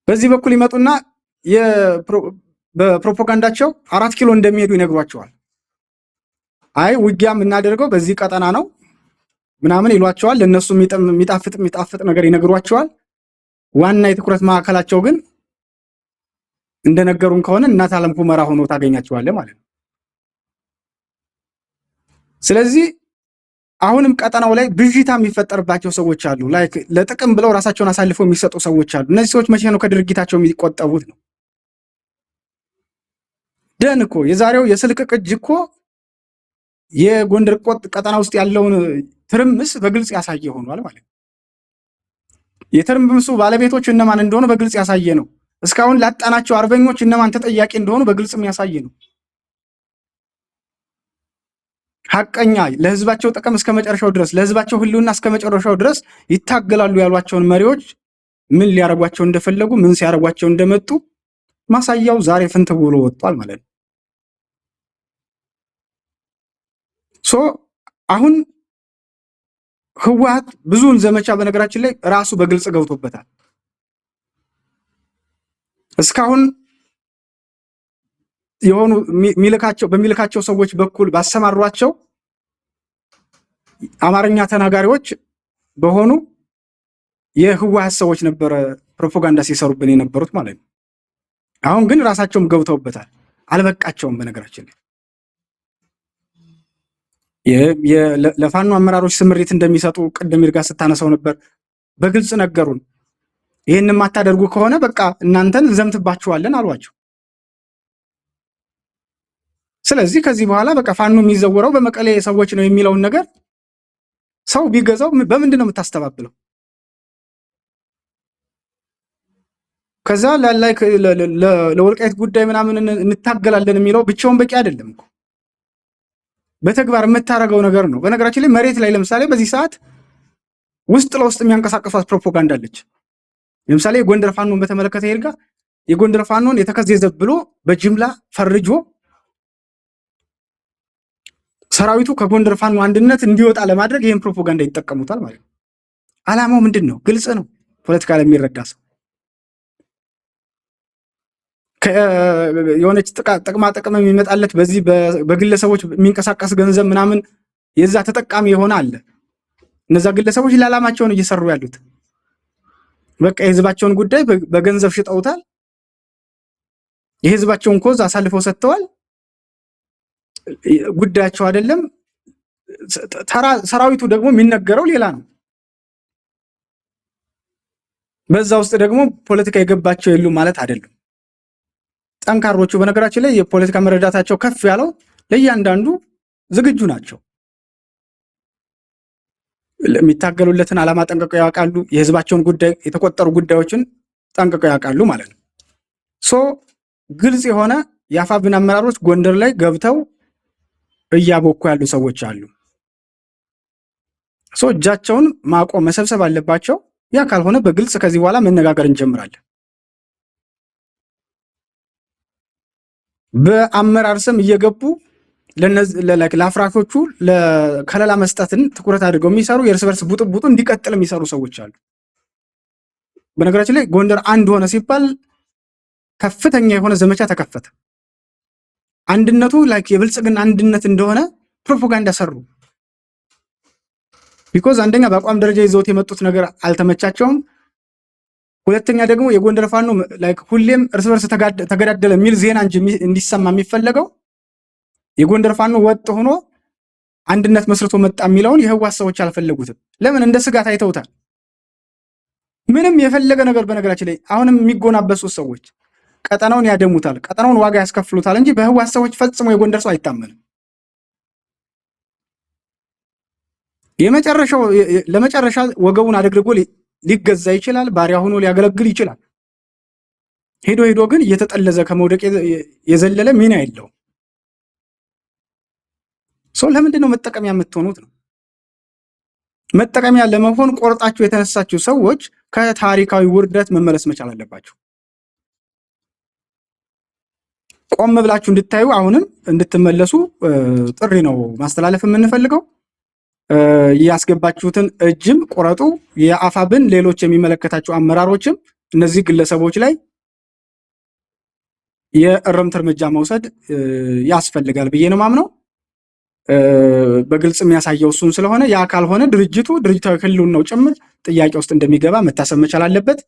በዚህ በኩል ይመጡና በፕሮፓጋንዳቸው 4 ኪሎ እንደሚሄዱ ይነግሯቸዋል። አይ ውጊያ የምናደርገው በዚህ ቀጠና ነው ምናምን ይሏቸዋል። ለእነሱ የሚጣፍጥ የሚጣፍጥ ነገር ይነግሯቸዋል። ዋና የትኩረት ማዕከላቸው ግን እንደነገሩን ከሆነ እናት ዓለም ሁመራ ሆኖ ታገኛቸዋለህ ማለት ነው። ስለዚህ አሁንም ቀጠናው ላይ ብዥታ የሚፈጠርባቸው ሰዎች አሉ። Like ለጥቅም ብለው ራሳቸውን አሳልፈው የሚሰጡ ሰዎች አሉ። እነዚህ ሰዎች መቼ ነው ከድርጊታቸው የሚቆጠቡት ነው? ደን እኮ የዛሬው የስልክ ቅጅ እኮ የጎንደር ቀጠና ውስጥ ያለውን ትርምስ በግልጽ ያሳየ ሆኗል ማለት ነው። የትርምሱ ባለቤቶች እነማን እንደሆኑ በግልጽ ያሳየ ነው። እስካሁን ላጣናቸው አርበኞች እነማን ተጠያቂ እንደሆኑ በግልጽ የሚያሳይ ነው። ሐቀኛ ለህዝባቸው ጥቅም እስከ መጨረሻው ድረስ ለህዝባቸው ህልውና እስከ መጨረሻው ድረስ ይታገላሉ ያሏቸውን መሪዎች ምን ሊያረጓቸው እንደፈለጉ ምን ሲያረጓቸው እንደመጡ ማሳያው ዛሬ ፍንትው ብሎ ወጥቷል ማለት ነው። So አሁን ህወሓት ብዙውን ዘመቻ በነገራችን ላይ ራሱ በግልጽ ገብቶበታል። እስካሁን የሆኑ ሚልካቸው በሚልካቸው ሰዎች በኩል ባሰማሯቸው አማርኛ ተናጋሪዎች በሆኑ የህወሓት ሰዎች ነበረ ፕሮፓጋንዳ ሲሰሩብን የነበሩት ማለት ነው። አሁን ግን ራሳቸውም ገብተውበታል። አልበቃቸውም። በነገራችን ላይ ለፋኖ አመራሮች ስምሪት እንደሚሰጡ ቅድም ይርጋ ስታነሳው ነበር። በግልጽ ነገሩን። ይህን የማታደርጉ ከሆነ በቃ እናንተን እንዘምትባችኋለን አሏቸው። ስለዚህ ከዚህ በኋላ በቃ ፋኖ የሚዘወረው በመቀሌ ሰዎች ነው የሚለውን ነገር ሰው ቢገዛው በምንድን ነው የምታስተባብለው? ከዛ ላይ ለወልቃይት ጉዳይ ምናምን እንታገላለን የሚለው ብቻውን በቂ አይደለም እኮ በተግባር የምታደርገው ነገር ነው። በነገራችን ላይ መሬት ላይ ለምሳሌ በዚህ ሰዓት ውስጥ ለውስጥ የሚያንቀሳቀሷት ፕሮፓጋንዳ አለች። ለምሳሌ የጎንደር ፋኖን በተመለከተ ይርጋ የጎንደር ፋኖን የተከዜ ዘብ ብሎ በጅምላ ፈርጆ ሰራዊቱ ከጎንደር ፋኖ አንድነት እንዲወጣ ለማድረግ ይህን ፕሮፓጋንዳ ይጠቀሙታል ማለት ነው። አላማው ምንድን ነው? ግልጽ ነው። ፖለቲካ ለሚረዳ ሰው የሆነች ጥቅማ ጥቅም የሚመጣለት በዚህ በግለሰቦች የሚንቀሳቀስ ገንዘብ ምናምን የዛ ተጠቃሚ የሆነ አለ። እነዛ ግለሰቦች ለዓላማቸውን እየሰሩ ያሉት በቃ የህዝባቸውን ጉዳይ በገንዘብ ሽጠውታል። የህዝባቸውን cause አሳልፈው ሰጥተዋል። ጉዳያቸው አይደለም። ሰራዊቱ ደግሞ የሚነገረው ሌላ ነው። በዛ ውስጥ ደግሞ ፖለቲካ የገባቸው የሉም ማለት አይደለም። ጠንካሮቹ በነገራችን ላይ የፖለቲካ መረዳታቸው ከፍ ያለው ለእያንዳንዱ ዝግጁ ናቸው። የሚታገሉለትን ዓላማ ጠንቅቀው ያውቃሉ። የህዝባቸውን ጉዳይ፣ የተቆጠሩ ጉዳዮችን ጠንቅቀው ያውቃሉ ማለት ነው። So ግልጽ የሆነ የአፋብን አመራሮች ጎንደር ላይ ገብተው እያቦኩ ያሉ ሰዎች አሉ። So እጃቸውን ማቆም፣ መሰብሰብ አለባቸው። ያ ካልሆነ በግልጽ ከዚህ በኋላ መነጋገር እንጀምራለን። በአመራር ስም እየገቡ ለአፍራሾቹ ከለላ መስጠትን ትኩረት አድርገው የሚሰሩ፣ የእርስ በርስ ቡጥቡጡ እንዲቀጥል የሚሰሩ ሰዎች አሉ። በነገራችን ላይ ጎንደር አንድ ሆነ ሲባል ከፍተኛ የሆነ ዘመቻ ተከፈተ። አንድነቱ like የብልጽግና አንድነት እንደሆነ ፕሮፓጋንዳ ሰሩ። Because አንደኛ በአቋም ደረጃ ይዘውት የመጡት ነገር አልተመቻቸውም። ሁለተኛ ደግሞ የጎንደር ፋኖ like ሁሌም እርስ በርስ ተገዳደለ የሚል ዜና እንጂ እንዲሰማ የሚፈለገው የጎንደር ፋኖ ወጥ ሆኖ አንድነት መስርቶ መጣ የሚለውን የህወሓት ሰዎች አልፈለጉትም። ለምን? እንደ ስጋት አይተውታል። ምንም የፈለገ ነገር፣ በነገራችን ላይ አሁንም የሚጎናበሱት ሰዎች ቀጠናውን ያደሙታል፣ ቀጠናውን ዋጋ ያስከፍሉታል እንጂ በህወሓት ሰዎች ፈጽሞ የጎንደር ሰው አይታመንም። የመጨረሻው ለመጨረሻ ወገቡን አደግድጎ ሊገዛ ይችላል፣ ባሪያ ሆኖ ሊያገለግል ይችላል። ሄዶ ሄዶ ግን እየተጠለዘ ከመውደቅ የዘለለ ሚና የለውም። ሰው ለምንድን ነው መጠቀሚያ የምትሆኑት ነው? መጠቀሚያ ለመሆን ቆርጣችሁ የተነሳችሁ ሰዎች ከታሪካዊ ውርደት መመለስ መቻል አለባችሁ። ቆም ብላችሁ እንድታዩ፣ አሁንም እንድትመለሱ ጥሪ ነው ማስተላለፍ የምንፈልገው። ያስገባችሁትን እጅም ቁረጡ። የአፋብን ሌሎች የሚመለከታቸው አመራሮችም እነዚህ ግለሰቦች ላይ የእርምት እርምጃ መውሰድ ያስፈልጋል ብዬ ነው ማምነው። በግልጽ የሚያሳየው እሱን ስለሆነ፣ ያ ካልሆነ ድርጅቱ ድርጅታዊ ህልውናው ጭምር ጥያቄ ውስጥ እንደሚገባ መታሰብ መቻል አለበት።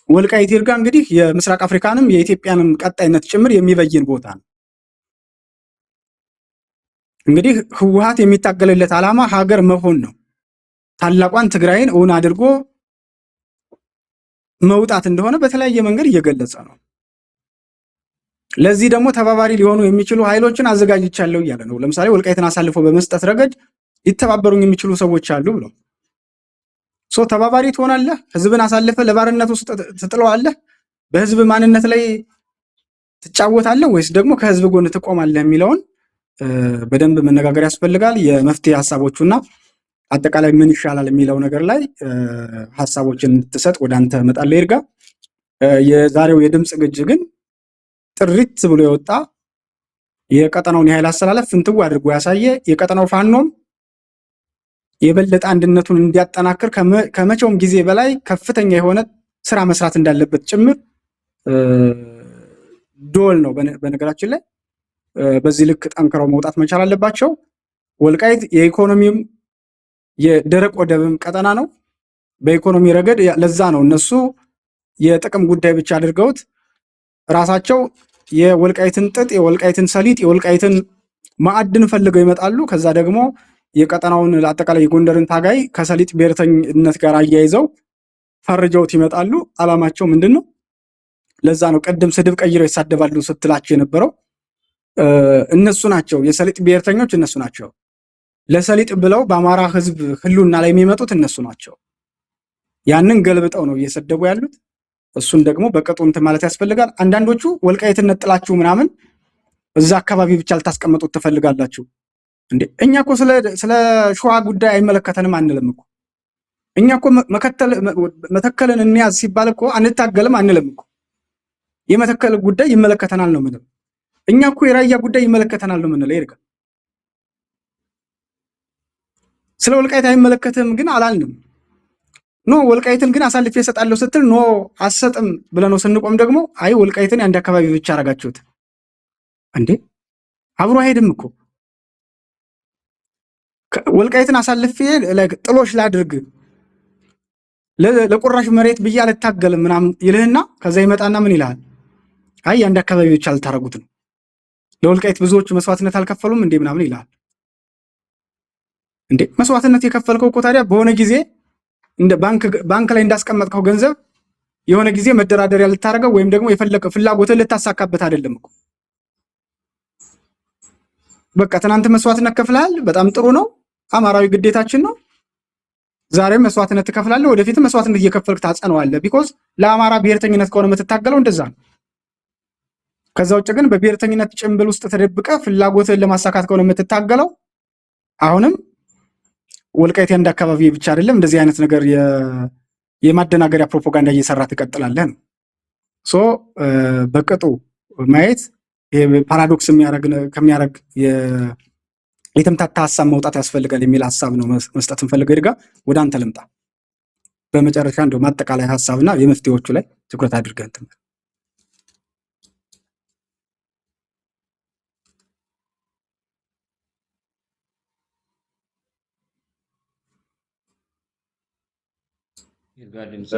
ወልቃይት ይርጋ እንግዲህ የምስራቅ አፍሪካንም የኢትዮጵያንም ቀጣይነት ጭምር የሚበይን ቦታ ነው። እንግዲህ ህወሓት የሚታገልለት ዓላማ ሀገር መሆን ነው። ታላቋን ትግራይን እውን አድርጎ መውጣት እንደሆነ በተለያየ መንገድ እየገለጸ ነው። ለዚህ ደግሞ ተባባሪ ሊሆኑ የሚችሉ ኃይሎችን አዘጋጅቻለሁ እያለ ነው። ለምሳሌ ወልቃይትን አሳልፎ በመስጠት ረገድ ሊተባበሩኝ የሚችሉ ሰዎች አሉ ብሎ፣ so ተባባሪ ትሆናለህ፣ ህዝብን አሳልፈህ ለባርነት ውስጥ ትጥለዋለህ፣ በህዝብ ማንነት ላይ ትጫወታለህ ወይስ ደግሞ ከህዝብ ጎን ትቆማለህ የሚለውን በደንብ መነጋገር ያስፈልጋል። የመፍትሄ ሀሳቦቹና አጠቃላይ ምን ይሻላል የሚለው ነገር ላይ ሀሳቦችን እንድትሰጥ ወደ አንተ እመጣለሁ ይርጋ። የዛሬው የድምፅ ግጅ ግን ጥሪት ብሎ የወጣ፣ የቀጠናውን የኃይል አሰላለፍ ፍንትው አድርጎ ያሳየ፣ የቀጠናው ፋኖም የበለጠ አንድነቱን እንዲያጠናክር ከመቼውም ጊዜ በላይ ከፍተኛ የሆነ ስራ መስራት እንዳለበት ጭምር ዶል ነው። በነገራችን ላይ በዚህ ልክ ጠንክረው መውጣት መቻል አለባቸው። ወልቃይት የኢኮኖሚም የደረቅ ወደብም ቀጠና ነው። በኢኮኖሚ ረገድ ለዛ ነው እነሱ የጥቅም ጉዳይ ብቻ አድርገውት ራሳቸው የወልቃይትን ጥጥ፣ የወልቃይትን ሰሊጥ፣ የወልቃይትን ማዕድን ፈልገው ይመጣሉ። ከዛ ደግሞ የቀጠናውን አጠቃላይ የጎንደርን ታጋይ ከሰሊጥ ብሔርተኝነት ጋር አያይዘው ፈርጀውት ይመጣሉ። አላማቸው ምንድን ነው? ለዛ ነው ቅድም ስድብ ቀይረው ይሳደባሉ ስትላቸው የነበረው። እነሱ ናቸው የሰሊጥ ብሔርተኞች፣ እነሱ ናቸው ለሰሊጥ ብለው በአማራ ሕዝብ ህልውና ላይ የሚመጡት እነሱ ናቸው። ያንን ገልብጠው ነው እየሰደቡ ያሉት። እሱን ደግሞ በቅጡ እንትን ማለት ያስፈልጋል። አንዳንዶቹ ወልቃይትን ነጥላችሁ ምናምን እዛ አካባቢ ብቻ ልታስቀምጡት ትፈልጋላችሁ እንዴ? እኛ እኮ ስለ ሸዋ ጉዳይ አይመለከተንም አንልም እኮ። እኛ እኮ መተከልን እንያዝ ሲባል እኮ አንታገልም አንልም እኮ። የመተከል ጉዳይ ይመለከተናል ነው ምንለው። እኛ እኮ የራያ ጉዳይ ይመለከተናል ነው ምንለው። ይርጋ፣ ስለ ወልቃይት አይመለከትም ግን አላልንም። No፣ ወልቃይትን ግን አሳልፌ እሰጣለሁ ስትል no አሰጥም ብለነው ስንቆም ደግሞ አይ ወልቃይትን የአንድ አካባቢ ብቻ አረጋችሁት እንዴ? አብሮ አይሄድም እኮ። ወልቃይትን አሳልፌ ጥሎሽ ላድርግ፣ ለቁራሽ መሬት ብዬ አልታገልም ምናምን ይልህና ከዛ ይመጣና ምን ይልሃል? አይ የአንድ አካባቢ ብቻ ልታረጉት ነው። ለወልቃይት ብዙዎቹ መስዋዕትነት አልከፈሉም እንዴ ምናምን ይላል። እንዴ መስዋዕትነት የከፈልከው እኮ ታዲያ በሆነ ጊዜ እንደ ባንክ ላይ እንዳስቀመጥከው ገንዘብ የሆነ ጊዜ መደራደሪያ ልታደርገው ወይም ደግሞ የፈለቀ ፍላጎትን ልታሳካበት አይደለም እኮ። በቃ ትናንት መስዋዕትነት ከፍለሃል፣ በጣም ጥሩ ነው፣ አማራዊ ግዴታችን ነው። ዛሬም መስዋዕትነት ትከፍላለህ፣ ወደፊትም መስዋዕትነት እየከፈልክ ታጸነዋለህ። Because ለአማራ ብሔርተኝነት ከሆነ የምትታገለው እንደዛ ነው። ከዛ ውጭ ግን በብሔርተኝነት ጭንብል ውስጥ ተደብቀ ፍላጎትን ለማሳካት ከሆነ የምትታገለው አሁንም ወልቃይት የአንድ አካባቢ ብቻ አይደለም፣ እንደዚህ አይነት ነገር የማደናገሪያ ፕሮፓጋንዳ እየሰራ ትቀጥላለህ ነው። So በቅጡ ማየት ይሄ paradox ከሚያደርግ የተምታታ ሀሳብ መውጣት ያስፈልጋል የሚል ሀሳብ ነው መስጠት እንፈልገው። ይርጋ ወደ አንተ ልምጣ። በመጨረሻ እንደው ማጠቃላይ ሀሳብና የመፍትሄዎቹ ላይ ትኩረት አድርገን እንትን ይርጋ ድምፅ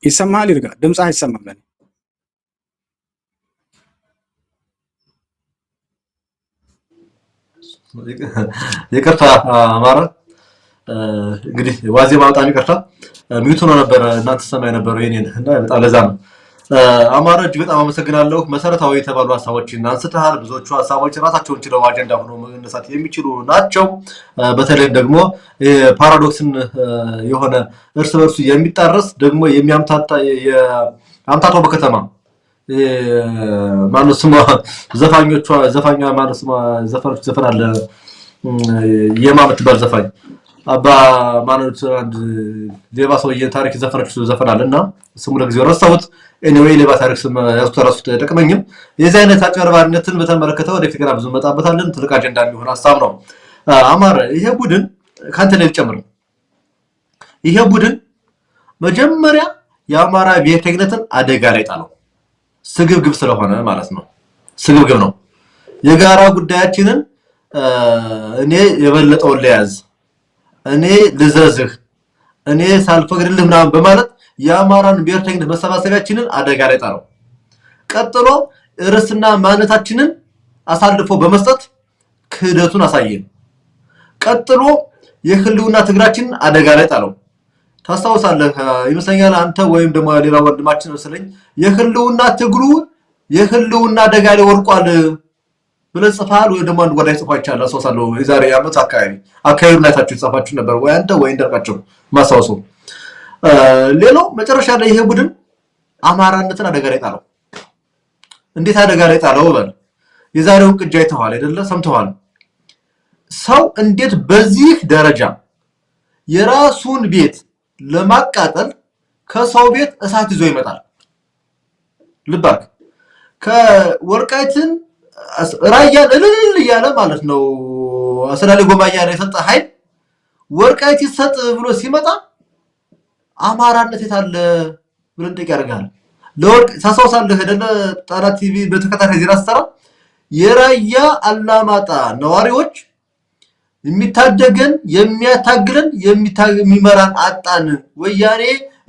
ይሰማሃል? ይርጋ ድምፅህ አይሰማም ለእኔ። ይቅርታ አማረ፣ እንግዲህ ዋዜማ በጣም ይቅርታ፣ mute ሆኖ ነበረ እናንተ ሰማ የነበረው የኔን እና በጣም ለዛ ነው። አማረ እጅግ በጣም አመሰግናለሁ። መሰረታዊ የተባሉ ሀሳቦችን አንስተሃል። ብዙዎቹ ሀሳቦች ራሳቸውን ችለው አጀንዳ ሆኖ መነሳት የሚችሉ ናቸው። በተለይም ደግሞ paradox ን የሆነ እርስ በርሱ የሚጣረስ ደግሞ የሚያምታታ አምታቶ በከተማ ማነው ስሟ ዘፋኞቿ ዘፋኛ ማነው ስሟ ዘፈኖች ዘፈን አለ የማ የምትባል ዘፋኝ አባ ማነው አንድ ሌባ ሰውዬ ታሪክ ዘፈነች ዘፈን አለ እና ስሙ ለጊዜው ረሳሁት። Anyway ሌባ ታሪክ ስም ያዝኩት ረሱት አይጠቅመኝም። የዚህ አይነት አጭበርባሪነትን በተመለከተ ወደፊት ገና ብዙ እንመጣበታለን። ትልቅ አጀንዳ የሚሆን ሀሳብ ነው። አማረ ይሄ ቡድን ከአንተ ላይ ልጨምር። ይሄ ቡድን መጀመሪያ የአማራ ብሔርተኝነትን አደጋ ላይ ጣለው። ስግብግብ ስለሆነ ማለት ነው። ስግብግብ ነው። የጋራ ጉዳያችንን እኔ የበለጠውን ለያዝ፣ እኔ ልዘዝህ፣ እኔ ሳልፈቅድልህ ምናምን በማለት የአማራን ብሔርተኝነት መሰባሰቢያችንን አደጋ ላይ ጣለው። ቀጥሎ ርስና ማንነታችንን አሳልፎ በመስጠት ክህደቱን አሳየን። ቀጥሎ የህልውና ትግላችንን አደጋ ላይ ጣለው። ታስታውሳለህ ይመስለኛል አንተ ወይም ደግሞ ሌላ ወንድማችን መሰለኝ የህልውና ትግሉ የህልውና አደጋ ላይ ወድቋል ብለህ ጽፈሃል፣ ወይ ደግሞ አንድ ጓዳይ ጽፎ አይቻለሁ፣ አስታውሳለሁ። የዛሬ ዓመት አካባቢ አካባቢውን አይታችሁ የጻፋችሁ ነበር ወይ አንተ ወይ እንዳልካቸው ማስታውሰው። ሌላው መጨረሻ ላይ ይሄ ቡድን አማራነትን አደጋ ላይ ጣለው። እንዴት አደጋ ላይ ጣለው በል። የዛሬውን ቅጅ አይተኸዋል አይደለ? ሰምተዋል። ሰው እንዴት በዚህ ደረጃ የራሱን ቤት ለማቃጠል ከሰው ቤት እሳት ይዞ ይመጣል? ልባክ ከወልቃይትን ራያን እልል እያለ ማለት ነው አሰላሌ ጎማ እያለ የሰጠ ኃይል ወልቃይት ይሰጥ ብሎ ሲመጣ አማራነት የታለ ብለን ጠይቅ ያደርጋል። ለወርቅ ታስታውሳለህ አይደለ? ጣና ቲቪ በተከታታይ ዜና ስትሰራ የራያ አላማጣ ነዋሪዎች የሚታደገን የሚያታግለን የሚመራን አጣን። ወያኔ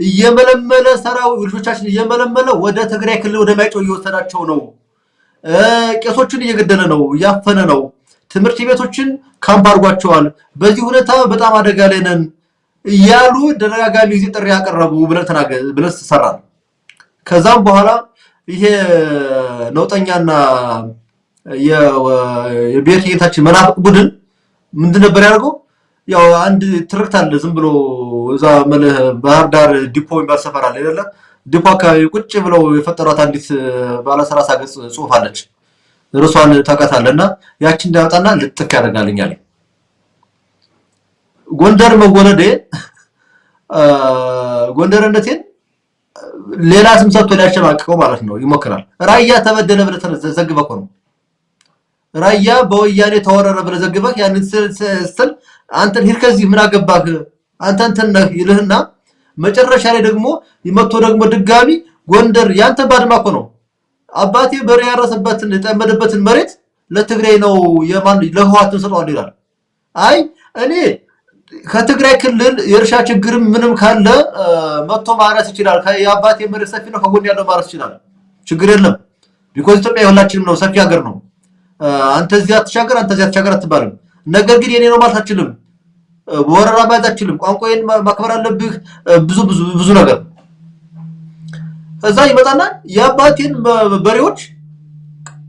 እየመለመለ ሰራዊ ልጆቻችን እየመለመለ ወደ ትግራይ ክልል ወደ ማይጨው እየወሰዳቸው ነው። ቄሶችን እየገደለ ነው፣ እያፈነ ነው። ትምህርት ቤቶችን ካምፕ አድርጓቸዋል። በዚህ ሁኔታ በጣም አደጋ ላይ ነን እያሉ ደጋጋሚ ጊዜ ጥሪ ያቀረቡ ብለን ብለን ሰራን። ከዛም በኋላ ይሄ ነውጠኛና የብሔርተኝነታችን መናፍቅ ቡድን ምንድን ነበር ያደርገው? ያው አንድ ትርክት አለ። ዝም ብሎ እዛ መልህ ባህር ዳር ዲፖ የሚባል ሰፈር አለ አይደለ? ዲፖ አካባቢ ቁጭ ብለው የፈጠሯት አንዲት ባለ 30 ገጽ ጽሁፍ አለች። ርሷን ታውቃታለህ። እና ያችን እንዳያወጣና ልጥፍ ያደርጋልኛል። ጎንደር መወለዴ ጎንደርነቴን ሌላ ስም ሰጥቶ ሊያሸማቅቀው ማለት ነው ይሞክራል። ራያ ተበደለ ብለህ ዘግበህ እኮ ነው። ራያ በወያኔ ተወረረ ብለህ ዘግበህ ያንን ስትል አንተን ሂድ ከዚህ ምን አገባህ አንተ እንትን ነህ ይልህና መጨረሻ ላይ ደግሞ መጥቶ ደግሞ ድጋሚ ጎንደር ያንተ ባድማ እኮ ነው አባቴ በሬ ያረሰበትን የጠመደበትን መሬት ለትግራይ ነው የማን ለህወሓት እንሰጠዋለን ይላል። አይ እኔ ከትግራይ ክልል የእርሻ ችግርም ምንም ካለ መጥቶ ማረስ ይችላል። የአባቴ መሬት ሰፊ ነው፣ ከጎን ያለው ማረስ ይችላል። ችግር የለም። Because ኢትዮጵያ የሁላችንም ነው፣ ሰፊ ሀገር ነው። አንተ እዚህ አትሻገር፣ አንተ እዚህ አትሻገር አትባልም። ነገር ግን የኔ ነው ማለት አትችልም። ወረራ መያዝ አትችልም። ቋንቋዬን ማክበር አለብህ። ብዙ ብዙ ብዙ ነገር። ከዛ ይመጣና የአባቴን በሬዎች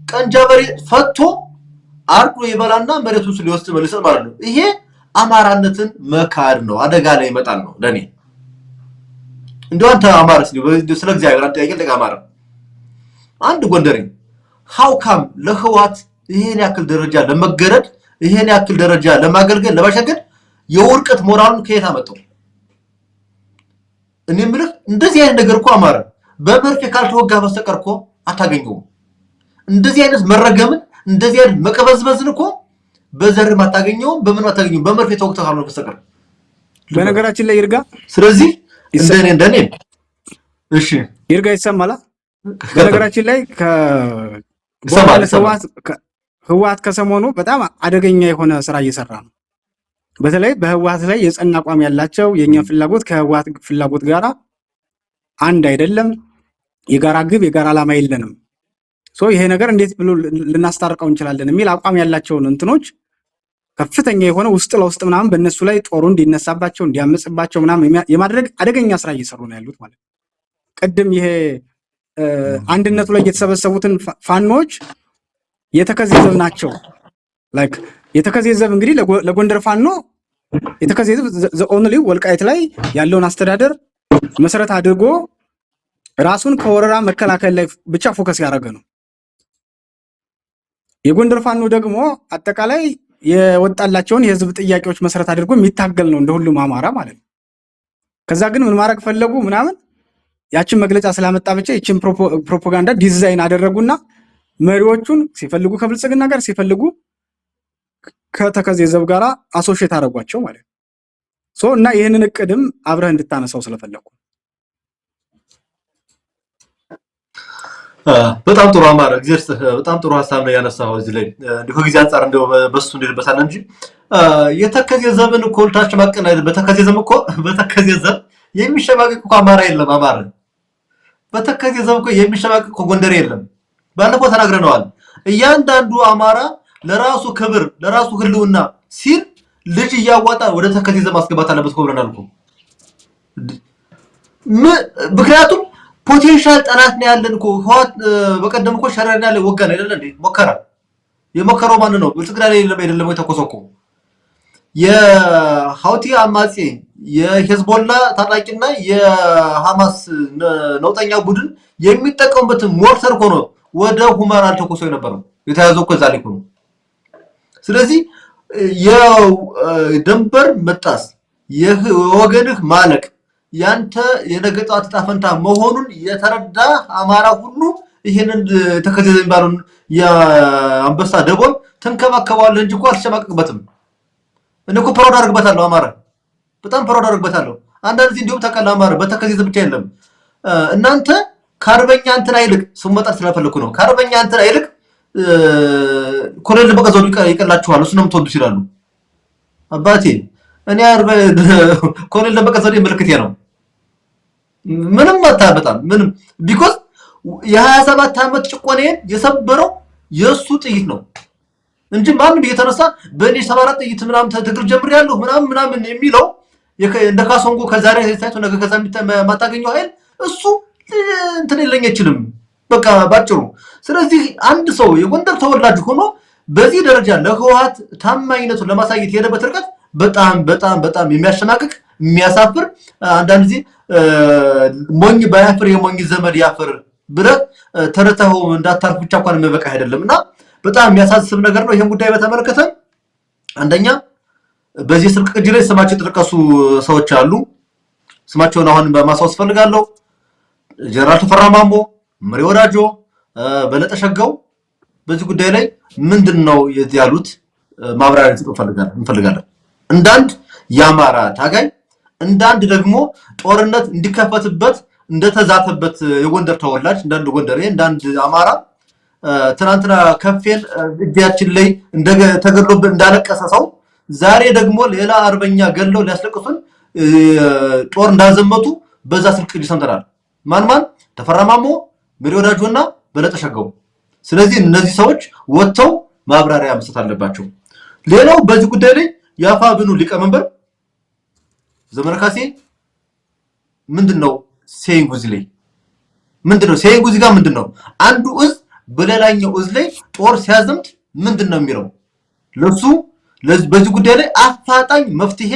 ቀንጃ በሬ ፈቶ አርዶ ይበላና መሬቱን ሊወስድ መልሰን ማለት ነው። ይሄ አማራነትን መካድ ነው፣ አደጋ ላይ ይመጣል ነው ለኔ። እንደው አንተ አማራ፣ ስለ እግዚአብሔር አንተ ጥያቄ ልጠይቅህ አማራ፣ አንድ ጎንደሬ፣ how come ለህወሓት ይሄን ያክል ደረጃ ለመገረድ፣ ይሄን ያክል ደረጃ ለማገልገል፣ ለማሸገድ የውድቀት ሞራሉን ከየት አመጣው? እኔ የምልህ እንደዚህ አይነት ነገር እኮ አማራ በመርፌ ካልተወጋ በስተቀር እኮ አታገኘውም። እንደዚህ አይነት መረገምን፣ እንደዚህ አይነት መቀበዝበዝን እኮ በዘርም አታገኘውም፣ በምን አታገኘውም፣ በመርፌ ተወግተህ ካልሆነ በስተቀር። በነገራችን ላይ ይርጋ ስለዚህ እንደኔ እንደኔ እሺ። ይርጋ፣ ይሰማላ? በነገራችን ላይ ህወሓት ከሰሞኑ በጣም አደገኛ የሆነ ስራ እየሰራ ነው። በተለይ በህወሓት ላይ የጸና አቋም ያላቸው፣ የእኛ ፍላጎት ከህወሓት ፍላጎት ጋር አንድ አይደለም፣ የጋራ ግብ የጋራ ዓላማ የለንም፣ so ይሄ ነገር እንዴት ብሎ ልናስታርቀው እንችላለን የሚል አቋም ያላቸውን እንትኖች ከፍተኛ የሆነ ውስጥ ለውስጥ ምናምን በእነሱ ላይ ጦሩ እንዲነሳባቸው፣ እንዲያመጽባቸው ምናምን የማድረግ አደገኛ ስራ እየሰሩ ነው ያሉት ማለት ነው። ቅድም ይሄ አንድነቱ ላይ የተሰበሰቡትን ፋኖች የተከዜ ዘብ ናቸው። Like የተከዜ ዘብ እንግዲህ ለጎንደር ፋኖ የተከዜ ዘብ the only ወልቃይት ላይ ያለውን አስተዳደር መሰረት አድርጎ ራሱን ከወረራ መከላከል ላይ ብቻ focus ያደረገ ነው። የጎንደር ፋኖ ደግሞ አጠቃላይ የወጣላቸውን የህዝብ ጥያቄዎች መሰረት አድርጎ የሚታገል ነው፣ እንደ ሁሉም አማራ ማለት ነው። ከዛ ግን ምን ማድረግ ፈለጉ ምናምን፣ ያችን መግለጫ ስላመጣ ብቻ ይችን ፕሮፓጋንዳ ዲዛይን አደረጉና መሪዎቹን ሲፈልጉ ከብልጽግና ጋር፣ ሲፈልጉ ከተከዜ ዘብ ጋር associate አደረጓቸው ማለት ነው። So እና ይህንን እቅድም አብረህ እንድታነሳው ስለፈለኩ። በጣም ጥሩ አማረ፣ እግዚአብሔር ይስጥህ። በጣም ጥሩ ሀሳብ ነው ያነሳኸው። እዚህ ላይ እንዲሁ ከጊዜ አንጻር እንደው በሱ እንሄድበታለን እንጂ የተከዜ ዘብን እኮ ልታሸማቅቅ፣ በተከዜ ዘብ እኮ፣ በተከዜ ዘብ የሚሸማቀቅ እኮ አማራ የለም። አማረ፣ በተከዜ ዘብ እኮ የሚሸማቀቅ እኮ ጎንደሬ የለም። ባለፈው ተናግረነዋል። እያንዳንዱ አማራ ለራሱ ክብር ለራሱ ህልውና ሲል ልጅ እያዋጣ ወደ ተከዜ ዘብ ማስገባት አለበት እኮ ብለናል እኮ። ምክንያቱም potential ጠላት ነው ያለን እኮ። ህወሓት በቀደም እኮ ሸረሪና ላይ ወጋን አይደለ እንዴ? ሞከረ። የሞከረው ማን ነው? ብልጽግና ላይ አይደለም ወይ ተኮሰው እኮ? የሀውቲ አማጺ፣ የሄዝቦላ ታጣቂና የሐማስ ነውጠኛ ቡድን የሚጠቀሙበትን ሞርተር እኮ ነው ወደ ሁመራ አልተኮሰው የነበረው። የተያዘው እኮ እዛ ላይ እኮ ነው። ስለዚህ የድንበር መጣስ፣ የወገንህ ማለቅ ያንተ የነገ ጠዋት ዕጣ ፈንታ መሆኑን የተረዳ አማራ ሁሉ ይህንን ተከዜ የሚባለውን የአንበሳ ደቦል ትንከባከበዋለህ እንጂ እኮ አትሸማቀቅበትም። እኔ እኮ proud አደርግበታለሁ፣ አማራ፣ በጣም proud አደርግበታለሁ። አንዳንድ ጊዜ እንዲሁም ታውቃለህ አማራ፣ በተከዜ ብቻ የለም፣ እናንተ ከአርበኛ እንትና ይልቅ፣ ስሙ መጥራት ስለፈለኩ ነው፣ ከአርበኛ እንትና ይልቅ ኮሎኔል ደመቀ ዘውዱ ይቀላችኋል፣ እሱ ነው የምትወዱት ይላሉ። አባቴ፣ እኔ ኮሎኔል ደመቀ ዘውዱ ምልክቴ ነው። ምንም አታመጣም። ምንም፣ because የ27 ዓመት ጭቆኔን የሰበረው የእሱ ጥይት ነው እንጂ ማንም እየተነሳ በእኔ 74 ጥይት ምናምን ትግል ጀምሬያለሁ ምናምን ምናምን የሚለው እንደ ካሶንጎ ከዛሬ ታይቶ ነገ ከዛ የማታገኘው ኃይል እሱ እንትን የለኝ አይችልም። በቃ ባጭሩ። ስለዚህ አንድ ሰው የጎንደር ተወላጅ ሆኖ በዚህ ደረጃ ለህወሓት ታማኝነቱን ለማሳየት የሄደበት ርቀት በጣም በጣም በጣም የሚያሸማቅቅ፣ የሚያሳፍር፣ አንዳንድ ጊዜ ሞኝ ባያፍር የሞኝ ዘመድ ያፍር ብለህ ተረተኸው እንዳታርፍ ብቻ እንኳን የሚበቃ አይደለም እና በጣም የሚያሳስብ ነገር ነው። ይህን ጉዳይ በተመለከተ አንደኛ በዚህ ስልክ ቅጂ ላይ ስማቸው የተጠቀሱ ሰዎች አሉ። ስማቸውን አሁን በማስታወስ ፈልጋለሁ። ጀነራል ተፈራ ማሞ፣ ምሬ ወዳጆ፣ በለጠ ሸጋው በዚህ ጉዳይ ላይ ምንድን ነው ያሉት ማብራሪያ እንዲሰጡ እንፈልጋለን። እንዳንድ የአማራ ታጋይ፣ እንዳንድ ደግሞ ጦርነት እንዲከፈትበት እንደተዛተበት የጎንደር ተወላጅ፣ እንዳንድ ጎንደሬ፣ እንዳንድ አማራ፣ ትናንትና ከፌን እጃችን ላይ ተገድሎብን እንዳለቀሰ ሰው ዛሬ ደግሞ ሌላ አርበኛ ገለው ሊያስለቅሱን ጦር እንዳዘመቱ በዛ ስልክ ቅጂ ሰምተናል። ማን ማን? ተፈራ ማሞ፣ ምሬ ወዳጆና በለጠ ሸጋው። ስለዚህ እነዚህ ሰዎች ወጥተው ማብራሪያ መስጠት አለባቸው። ሌላው በዚህ ጉዳይ ላይ የአፋብኑ ሊቀመንበር ዘመነ ካሴ ምንድነው saying እዚህ ላይ ምንድነው saying እዚህ ጋር ምንድነው? አንዱ እዝ በሌላኛው እዝ ላይ ጦር ሲያዘምት ምንድነው የሚለው? ለሱ በዚህ ጉዳይ ላይ አፋጣኝ መፍትሄ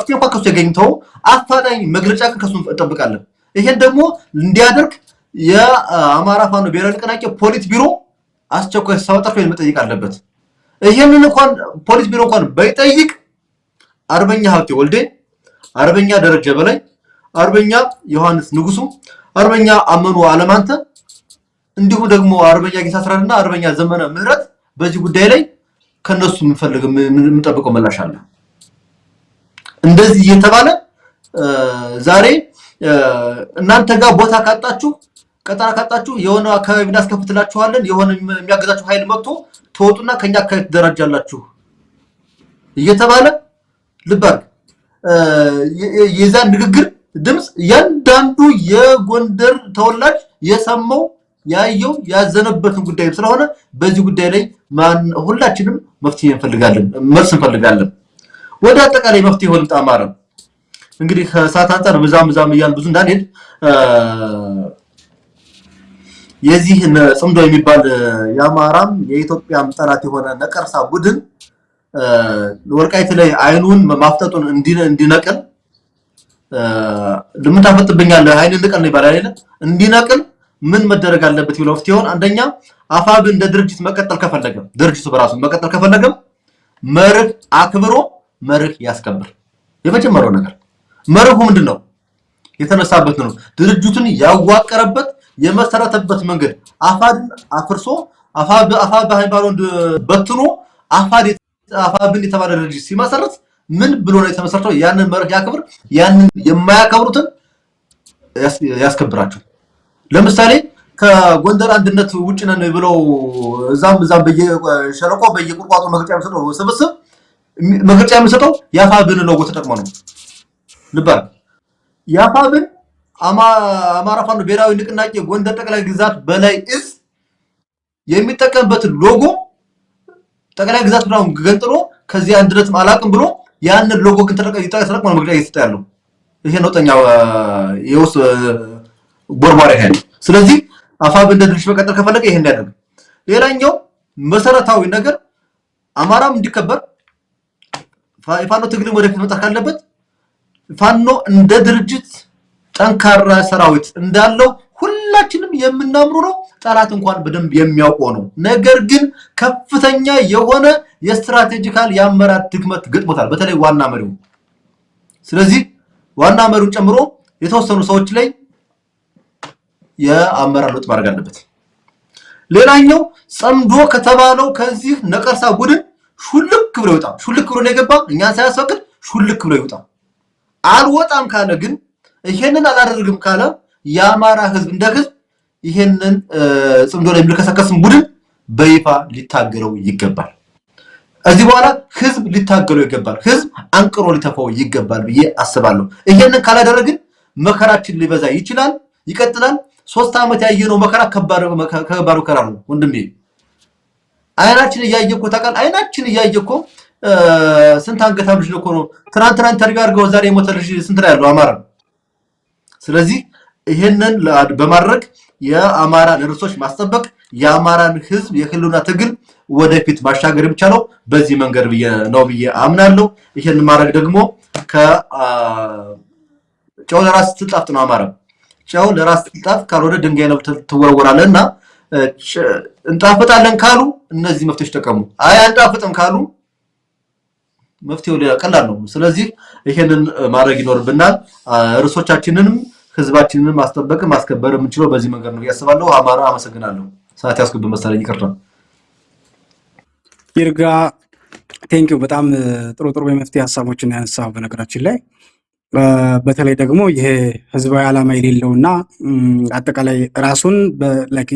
እንኳን ከሱ ያገኝተው አፋጣኝ መግለጫ ግን ከሱ እንጠብቃለን። ይሄን ደግሞ እንዲያደርግ የአማራ ፋኖ ብሔራዊ ንቅናቄ ፖሊት ቢሮ አስቸኳይ ስብሰባ ጠርቶ መጠየቅ አለበት። ይሄንን እንኳን ፖሊት ቢሮ እንኳን ባይጠይቅ አርበኛ ሀብቴ ወልዴ፣ አርበኛ ደረጀ በላይ፣ አርበኛ ዮሐንስ ንጉሱ፣ አርበኛ አመኑ አለማንተ እንዲሁም ደግሞ አርበኛ ጌታ አስራድና አርበኛ ዘመነ ምህረት በዚህ ጉዳይ ላይ ከነሱ የምንጠብቀው ምላሽ አለ። እንደዚህ እየተባለ ዛሬ እናንተ ጋር ቦታ ካጣችሁ፣ ቀጠና ካጣችሁ የሆነ አካባቢ እናስከፍትላችኋለን፣ የሆነ የሚያገዛችሁ ኃይል መጥቶ ትወጡና ከኛ አካባቢ ትደራጃላችሁ እየተባለ ልብ አድርግ። የዛን ንግግር ድምፅ እያንዳንዱ የጎንደር ተወላጅ የሰማው ያየው ያዘነበትን ጉዳይ ስለሆነ በዚህ ጉዳይ ላይ ሁላችንም መፍትሄ እንፈልጋለን፣ መልስ እንፈልጋለን። ወደ አጠቃላይ መፍትሄ ሆን ጣማረ እንግዲህ ከሰዓት አንፃር ብዛም ብዛም እያልን ብዙ እንዳንሄድ የዚህ ጽምዶ የሚባል የአማራም የኢትዮጵያም ጠላት የሆነ ነቀርሳ ቡድን ወልቃይት ላይ አይኑን ማፍጠጡን እንዲነቅል፣ ለምን ታፈጥብኛለህ አይንን ንቀል ነው ይባላል አይደል? እንዲነቅል ምን መደረግ አለበት ብለው መፍትሄውን፣ አንደኛ አፋብ እንደ ድርጅት መቀጠል ከፈለገ፣ ድርጅቱ በራሱ መቀጠል ከፈለገም መርህ አክብሮ መርህ ያስከብር። የመጀመሪያው ነገር መርሁ ምንድነው? የተነሳበት ነው። ድርጅቱን ያዋቀረበት የመሰረተበት መንገድ አፋድን አፍርሶ አፋብ አፋብ ሃይማኖት በትኖ አፋድ አፋብን የተባለ ድርጅት ሲመሰረት ምን ብሎ ነው የተመሰረተው? ያንን መርህ ያክብር። ያንን የማያከብሩትን ያስከብራቸው። ለምሳሌ ከጎንደር አንድነት ውጭ ነን ብለው እዛም እዛም በየሸለቆ በየቁርቋጦ መግለጫ የሚሰጠው ስብስብ መግለጫ የሚሰጠው የአፋብን ሎጎ ተጠቅሞ ነው። ልባል የአፋብን አማራ ፋኖ ብሔራዊ ንቅናቄ ጎንደር ጠቅላይ ግዛት በላይ እዝ የሚጠቀምበትን ሎጎ ጠቅላይ ግዛት ብራውን ገንጥሎ ከዚህ አንድነትም አላውቅም ብሎ ያንን ሎጎ ግን ተጠቅሞ ነው መግለጫ እየሰጠ ያለው። ይሄ ነውጠኛ የውስጥ ቦርቧሪ ኃይል። ስለዚህ አፋብ እንደ ድርጅት መቀጠል ከፈለገ ይሄን ያደርግ። ሌላኛው መሰረታዊ ነገር አማራም እንዲከበር የፋኖ ትግልም ወደፊት መምጣት ካለበት ፋኖ እንደ ድርጅት ጠንካራ ሰራዊት እንዳለው ሁላችንም የምናምኑ ነው። ጠላት እንኳን በደንብ የሚያውቀው ነው። ነገር ግን ከፍተኛ የሆነ የ strategical የአመራር ድክመት ገጥሞታል፣ በተለይ ዋና መሪው። ስለዚህ ዋና መሪውን ጨምሮ የተወሰኑ ሰዎች ላይ የአመራር ለውጥ ማድረግ አለበት። ሌላኛው ጸምዶ ከተባለው ከዚህ ነቀርሳ ቡድን ሹልክ ብሎ ይውጣ። ሹልክ ብሎ ነው የገባ፣ እኛን ሳያስፈቅድ ሹልክ ብሎ ይውጣ። አልወጣም ካለ ግን፣ ይሄንን አላደርግም ካለ የአማራ ህዝብ እንደ ህዝብ ይሄንን ጽምዶ ላይ የሚልከሰከስን ቡድን በይፋ ሊታገለው ይገባል። እዚህ በኋላ ህዝብ ሊታገለው ይገባል። ህዝብ አንቅሮ ሊተፋው ይገባል ብዬ አስባለሁ። ይሄንን ካላደረግን መከራችን ሊበዛ ይችላል፣ ይቀጥላል። 3 ዓመት ያየነው መከራ ከባድ መከራ ነው ወንድሜ። አይናችን እያየ እኮ ታውቃለህ፣ አይናችን እያየ እኮ ስንት አንገታም ልጅ እኮ ነው ትናንትና interview አድርገው ዛሬ የሞተ ልጅ ስንት ነው ያለው አማራ። ስለዚህ ይሄንን በማድረግ የአማራ ርዕሶች ማስጠበቅ የአማራን ህዝብ የህልውና ትግል ወደፊት ማሻገር የሚቻለው በዚህ መንገድ ብዬ ነው ብዬ አምናለሁ። ይሄን ማድረግ ደግሞ ጨው ለራስ ስትጣፍጥ ነው። አማራ ጨው ለራስ ስትጣፍጥ ካልሆነ ድንጋይ ነው ትወረወራለህ። እና እንጣፍጣለን ካሉ እነዚህ መፍትሄዎች ተጠቀሙ። አይ አንጣፍጥም ካሉ መፍትሄው ቀላል ነው። ስለዚህ ይሄንን ማድረግ ይኖርብናል። ርዕሶቻችንንም ህዝባችንንም ማስጠበቅ ማስከበር የምንችለው በዚህ መንገድ ነው ያስባለሁ። አማራ አመሰግናለሁ። ሰዓት ያስኩብን መሰለኝ፣ ይቅርታ። ይርጋ thank you። በጣም ጥሩ ጥሩ የመፍትሄ ሀሳቦችን ያነሳው። በነገራችን ላይ በተለይ ደግሞ ይሄ ህዝባዊ ዓላማ የሌለውና አጠቃላይ ራሱን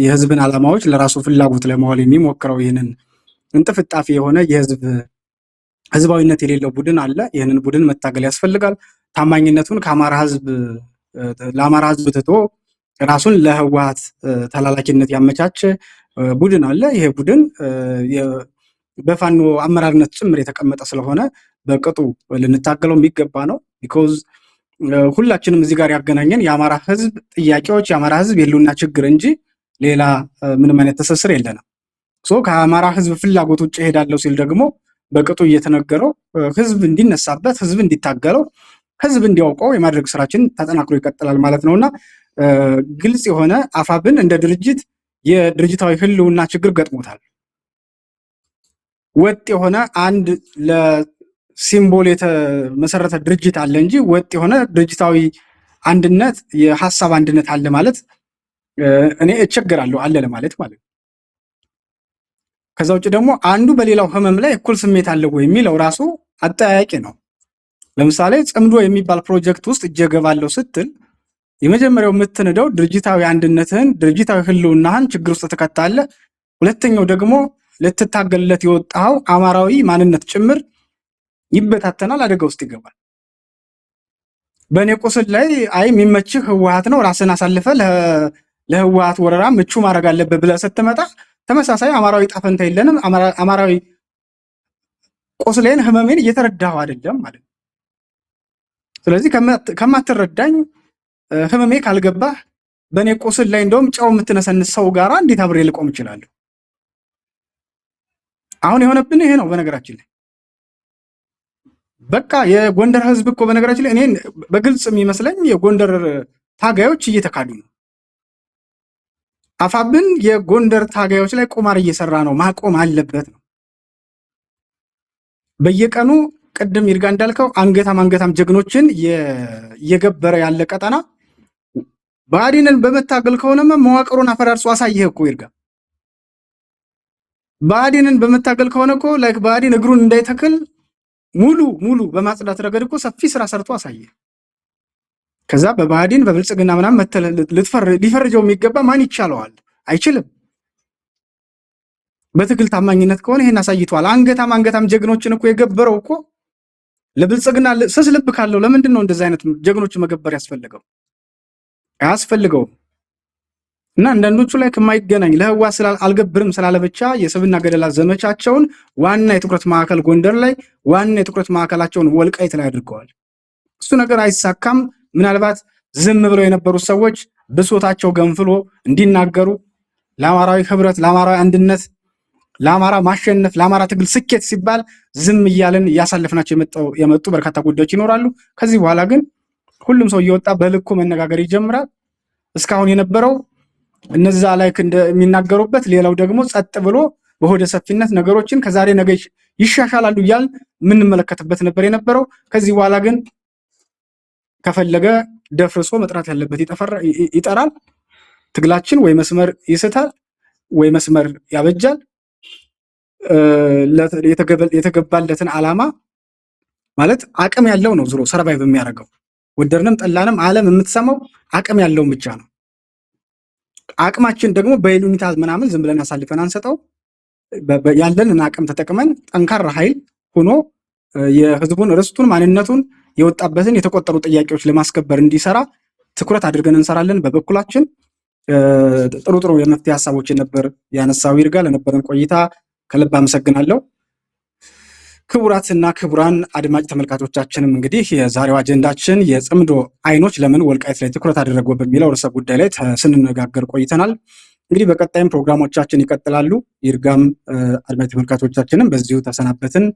የህዝብን ዓላማዎች ለራሱ ፍላጎት ለማዋል የሚሞክረው ይህንን እንጥፍጣፊ የሆነ የህዝብ ህዝባዊነት የሌለው ቡድን አለ። ይህንን ቡድን መታገል ያስፈልጋል። ታማኝነቱን ከአማራ ህዝብ ለአማራ ህዝብ ትቶ ራሱን ለህወሓት ተላላኪነት ያመቻቸ ቡድን አለ። ይሄ ቡድን በፋኖ አመራርነት ጭምር የተቀመጠ ስለሆነ በቅጡ ልንታገለው የሚገባ ነው። Because ሁላችንም እዚህ ጋር ያገናኘን የአማራ ህዝብ ጥያቄዎች፣ የአማራ ህዝብ የህልውና ችግር እንጂ ሌላ ምንም አይነት ትስስር የለንም። So ከአማራ ህዝብ ፍላጎት ውጭ እሄዳለሁ ሲል ደግሞ በቅጡ እየተነገረው ህዝብ እንዲነሳበት፣ ህዝብ እንዲታገለው፣ ህዝብ እንዲያውቀው የማድረግ ስራችን ተጠናክሮ ይቀጥላል ማለት ነውና ግልጽ የሆነ አፋብን እንደ ድርጅት የድርጅታዊ ህልውና ችግር ገጥሞታል። ወጥ የሆነ አንድ ለ symbol የተመሰረተ ድርጅት አለ እንጂ ወጥ የሆነ ድርጅታዊ አንድነት፣ የሀሳብ አንድነት አለ ማለት እኔ እቸገራለሁ አለ ለማለት ማለት ነው። ከዛ ውጭ ደግሞ አንዱ በሌላው ህመም ላይ እኩል ስሜት አለው ወይ የሚለው ራሱ አጠያያቂ ነው። ለምሳሌ ጽምዶ የሚባል ፕሮጀክት ውስጥ እጄ እገባለሁ ስትል የመጀመሪያው የምትንደው ድርጅታዊ አንድነትህን፣ ድርጅታዊ ህልውናህን ችግር ውስጥ ትከታለህ። ሁለተኛው ደግሞ ልትታገልለት የወጣኸው አማራዊ ማንነት ጭምር ይበታተናል፣ አደጋ ውስጥ ይገባል። በእኔ ቁስል ላይ አይ የሚመችህ ህወሓት ነው፣ ራስን አሳልፈ ለህወሓት ወረራ ምቹ ማድረግ አለብህ ብለህ ስትመጣ ተመሳሳይ አማራዊ ጣፈንታ የለንም። አማራዊ ቁስሌን ህመሜን እየተረዳኸው አይደለም ማለት ነው። ስለዚህ ከማትረዳኝ፣ ህመሜ ካልገባህ፣ በእኔ ቁስል ላይ እንደውም ጨው የምትነሰንስ ሰው ጋራ እንዴት አብሬ ልቆም እችላለሁ? አሁን የሆነብን ይሄ ነው። በነገራችን ላይ በቃ የጎንደር ህዝብ እኮ፣ በነገራችን ላይ እኔ በግልጽ የሚመስለኝ የጎንደር ታጋዮች እየተካዱ ነው። አፋብን የጎንደር ታጋዮች ላይ ቁማር እየሰራ ነው፣ ማቆም አለበት ነው። በየቀኑ ቅድም ይርጋ እንዳልከው አንገታም አንገታም ጀግኖችን እየገበረ ያለ ቀጠና ብአዴንን በመታገል ከሆነማ መዋቅሩን አፈራርሶ አሳየህ እኮ ይርጋ። ብአዴንን በመታገል ከሆነ እኮ like ብአዴን እግሩን እንዳይተክል ሙሉ ሙሉ በማጽዳት ረገድ እኮ ሰፊ ስራ ሰርቶ አሳየ። ከዛ በብአዴን በብልጽግና ምናምን ሊፈርጀው የሚገባ ማን ይቻለዋል? አይችልም። በትግል ታማኝነት ከሆነ ይሄን አሳይቷል። አንገታም አንገታም ጀግኖችን እኮ የገበረው እኮ ለብልጽግና ስስ ልብ ካለው ለምንድን ነው እንደዚህ አይነት ጀግኖች መገበር ያስፈልገው? አያስፈልገውም። እና አንዳንዶቹ ላይ ከማይገናኝ ለህወሓት አልገብርም ስላለ ብቻ የስብና ገደላ ዘመቻቸውን ዋና የትኩረት ማዕከል ጎንደር ላይ፣ ዋና የትኩረት ማዕከላቸውን ወልቃይት ላይ አድርገዋል። እሱ ነገር አይሳካም። ምናልባት ዝም ብለው የነበሩት ሰዎች ብሶታቸው ገንፍሎ እንዲናገሩ ለአማራዊ ህብረት፣ ለአማራዊ አንድነት፣ ለአማራ ማሸነፍ፣ ለአማራ ትግል ስኬት ሲባል ዝም እያልን እያሳለፍናቸው የመጡ በርካታ ጉዳዮች ይኖራሉ። ከዚህ በኋላ ግን ሁሉም ሰው እየወጣ በልኩ መነጋገር ይጀምራል። እስካሁን የነበረው እነዛ ላይ እንደሚናገሩበት፣ ሌላው ደግሞ ጸጥ ብሎ በሆደ ሰፊነት ነገሮችን ከዛሬ ነገ ይሻሻላሉ እያልን የምንመለከትበት ነበር የነበረው። ከዚህ በኋላ ግን ከፈለገ ደፍርሶ መጥራት ያለበት ይጠራል። ትግላችን ወይ መስመር ይስታል ወይ መስመር ያበጃል። የተገባለትን ዓላማ ማለት አቅም ያለው ነው ዞሮ survive የሚያደርገው። ወደድንም ጠላንም ዓለም የምትሰማው አቅም ያለውን ብቻ ነው። አቅማችን ደግሞ በይሉኝታ ምናምን ዝም ብለን አሳልፈን አንሰጠው። ያለንን አቅም ተጠቅመን ጠንካራ ኃይል ሆኖ የህዝቡን ርስቱን፣ ማንነቱን፣ የወጣበትን የተቆጠሩ ጥያቄዎች ለማስከበር እንዲሰራ ትኩረት አድርገን እንሰራለን። በበኩላችን ጥሩ ጥሩ የመፍትሄ ሀሳቦችን ነበር ያነሳው ይርጋ። ለነበረን ቆይታ ከልብ አመሰግናለሁ። ክቡራትና ክቡራን አድማጭ ተመልካቾቻችንም እንግዲህ የዛሬው አጀንዳችን የጽምዶ አይኖች ለምን ወልቃይት ላይ ትኩረት አደረጉ በሚለው ርዕሰ ጉዳይ ላይ ስንነጋገር ቆይተናል። እንግዲህ በቀጣይም ፕሮግራሞቻችን ይቀጥላሉ። ይርጋም አድማጭ ተመልካቾቻችንም በዚሁ ተሰናበትን።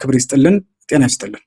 ክብር ይስጥልን፣ ጤና ይስጥልን።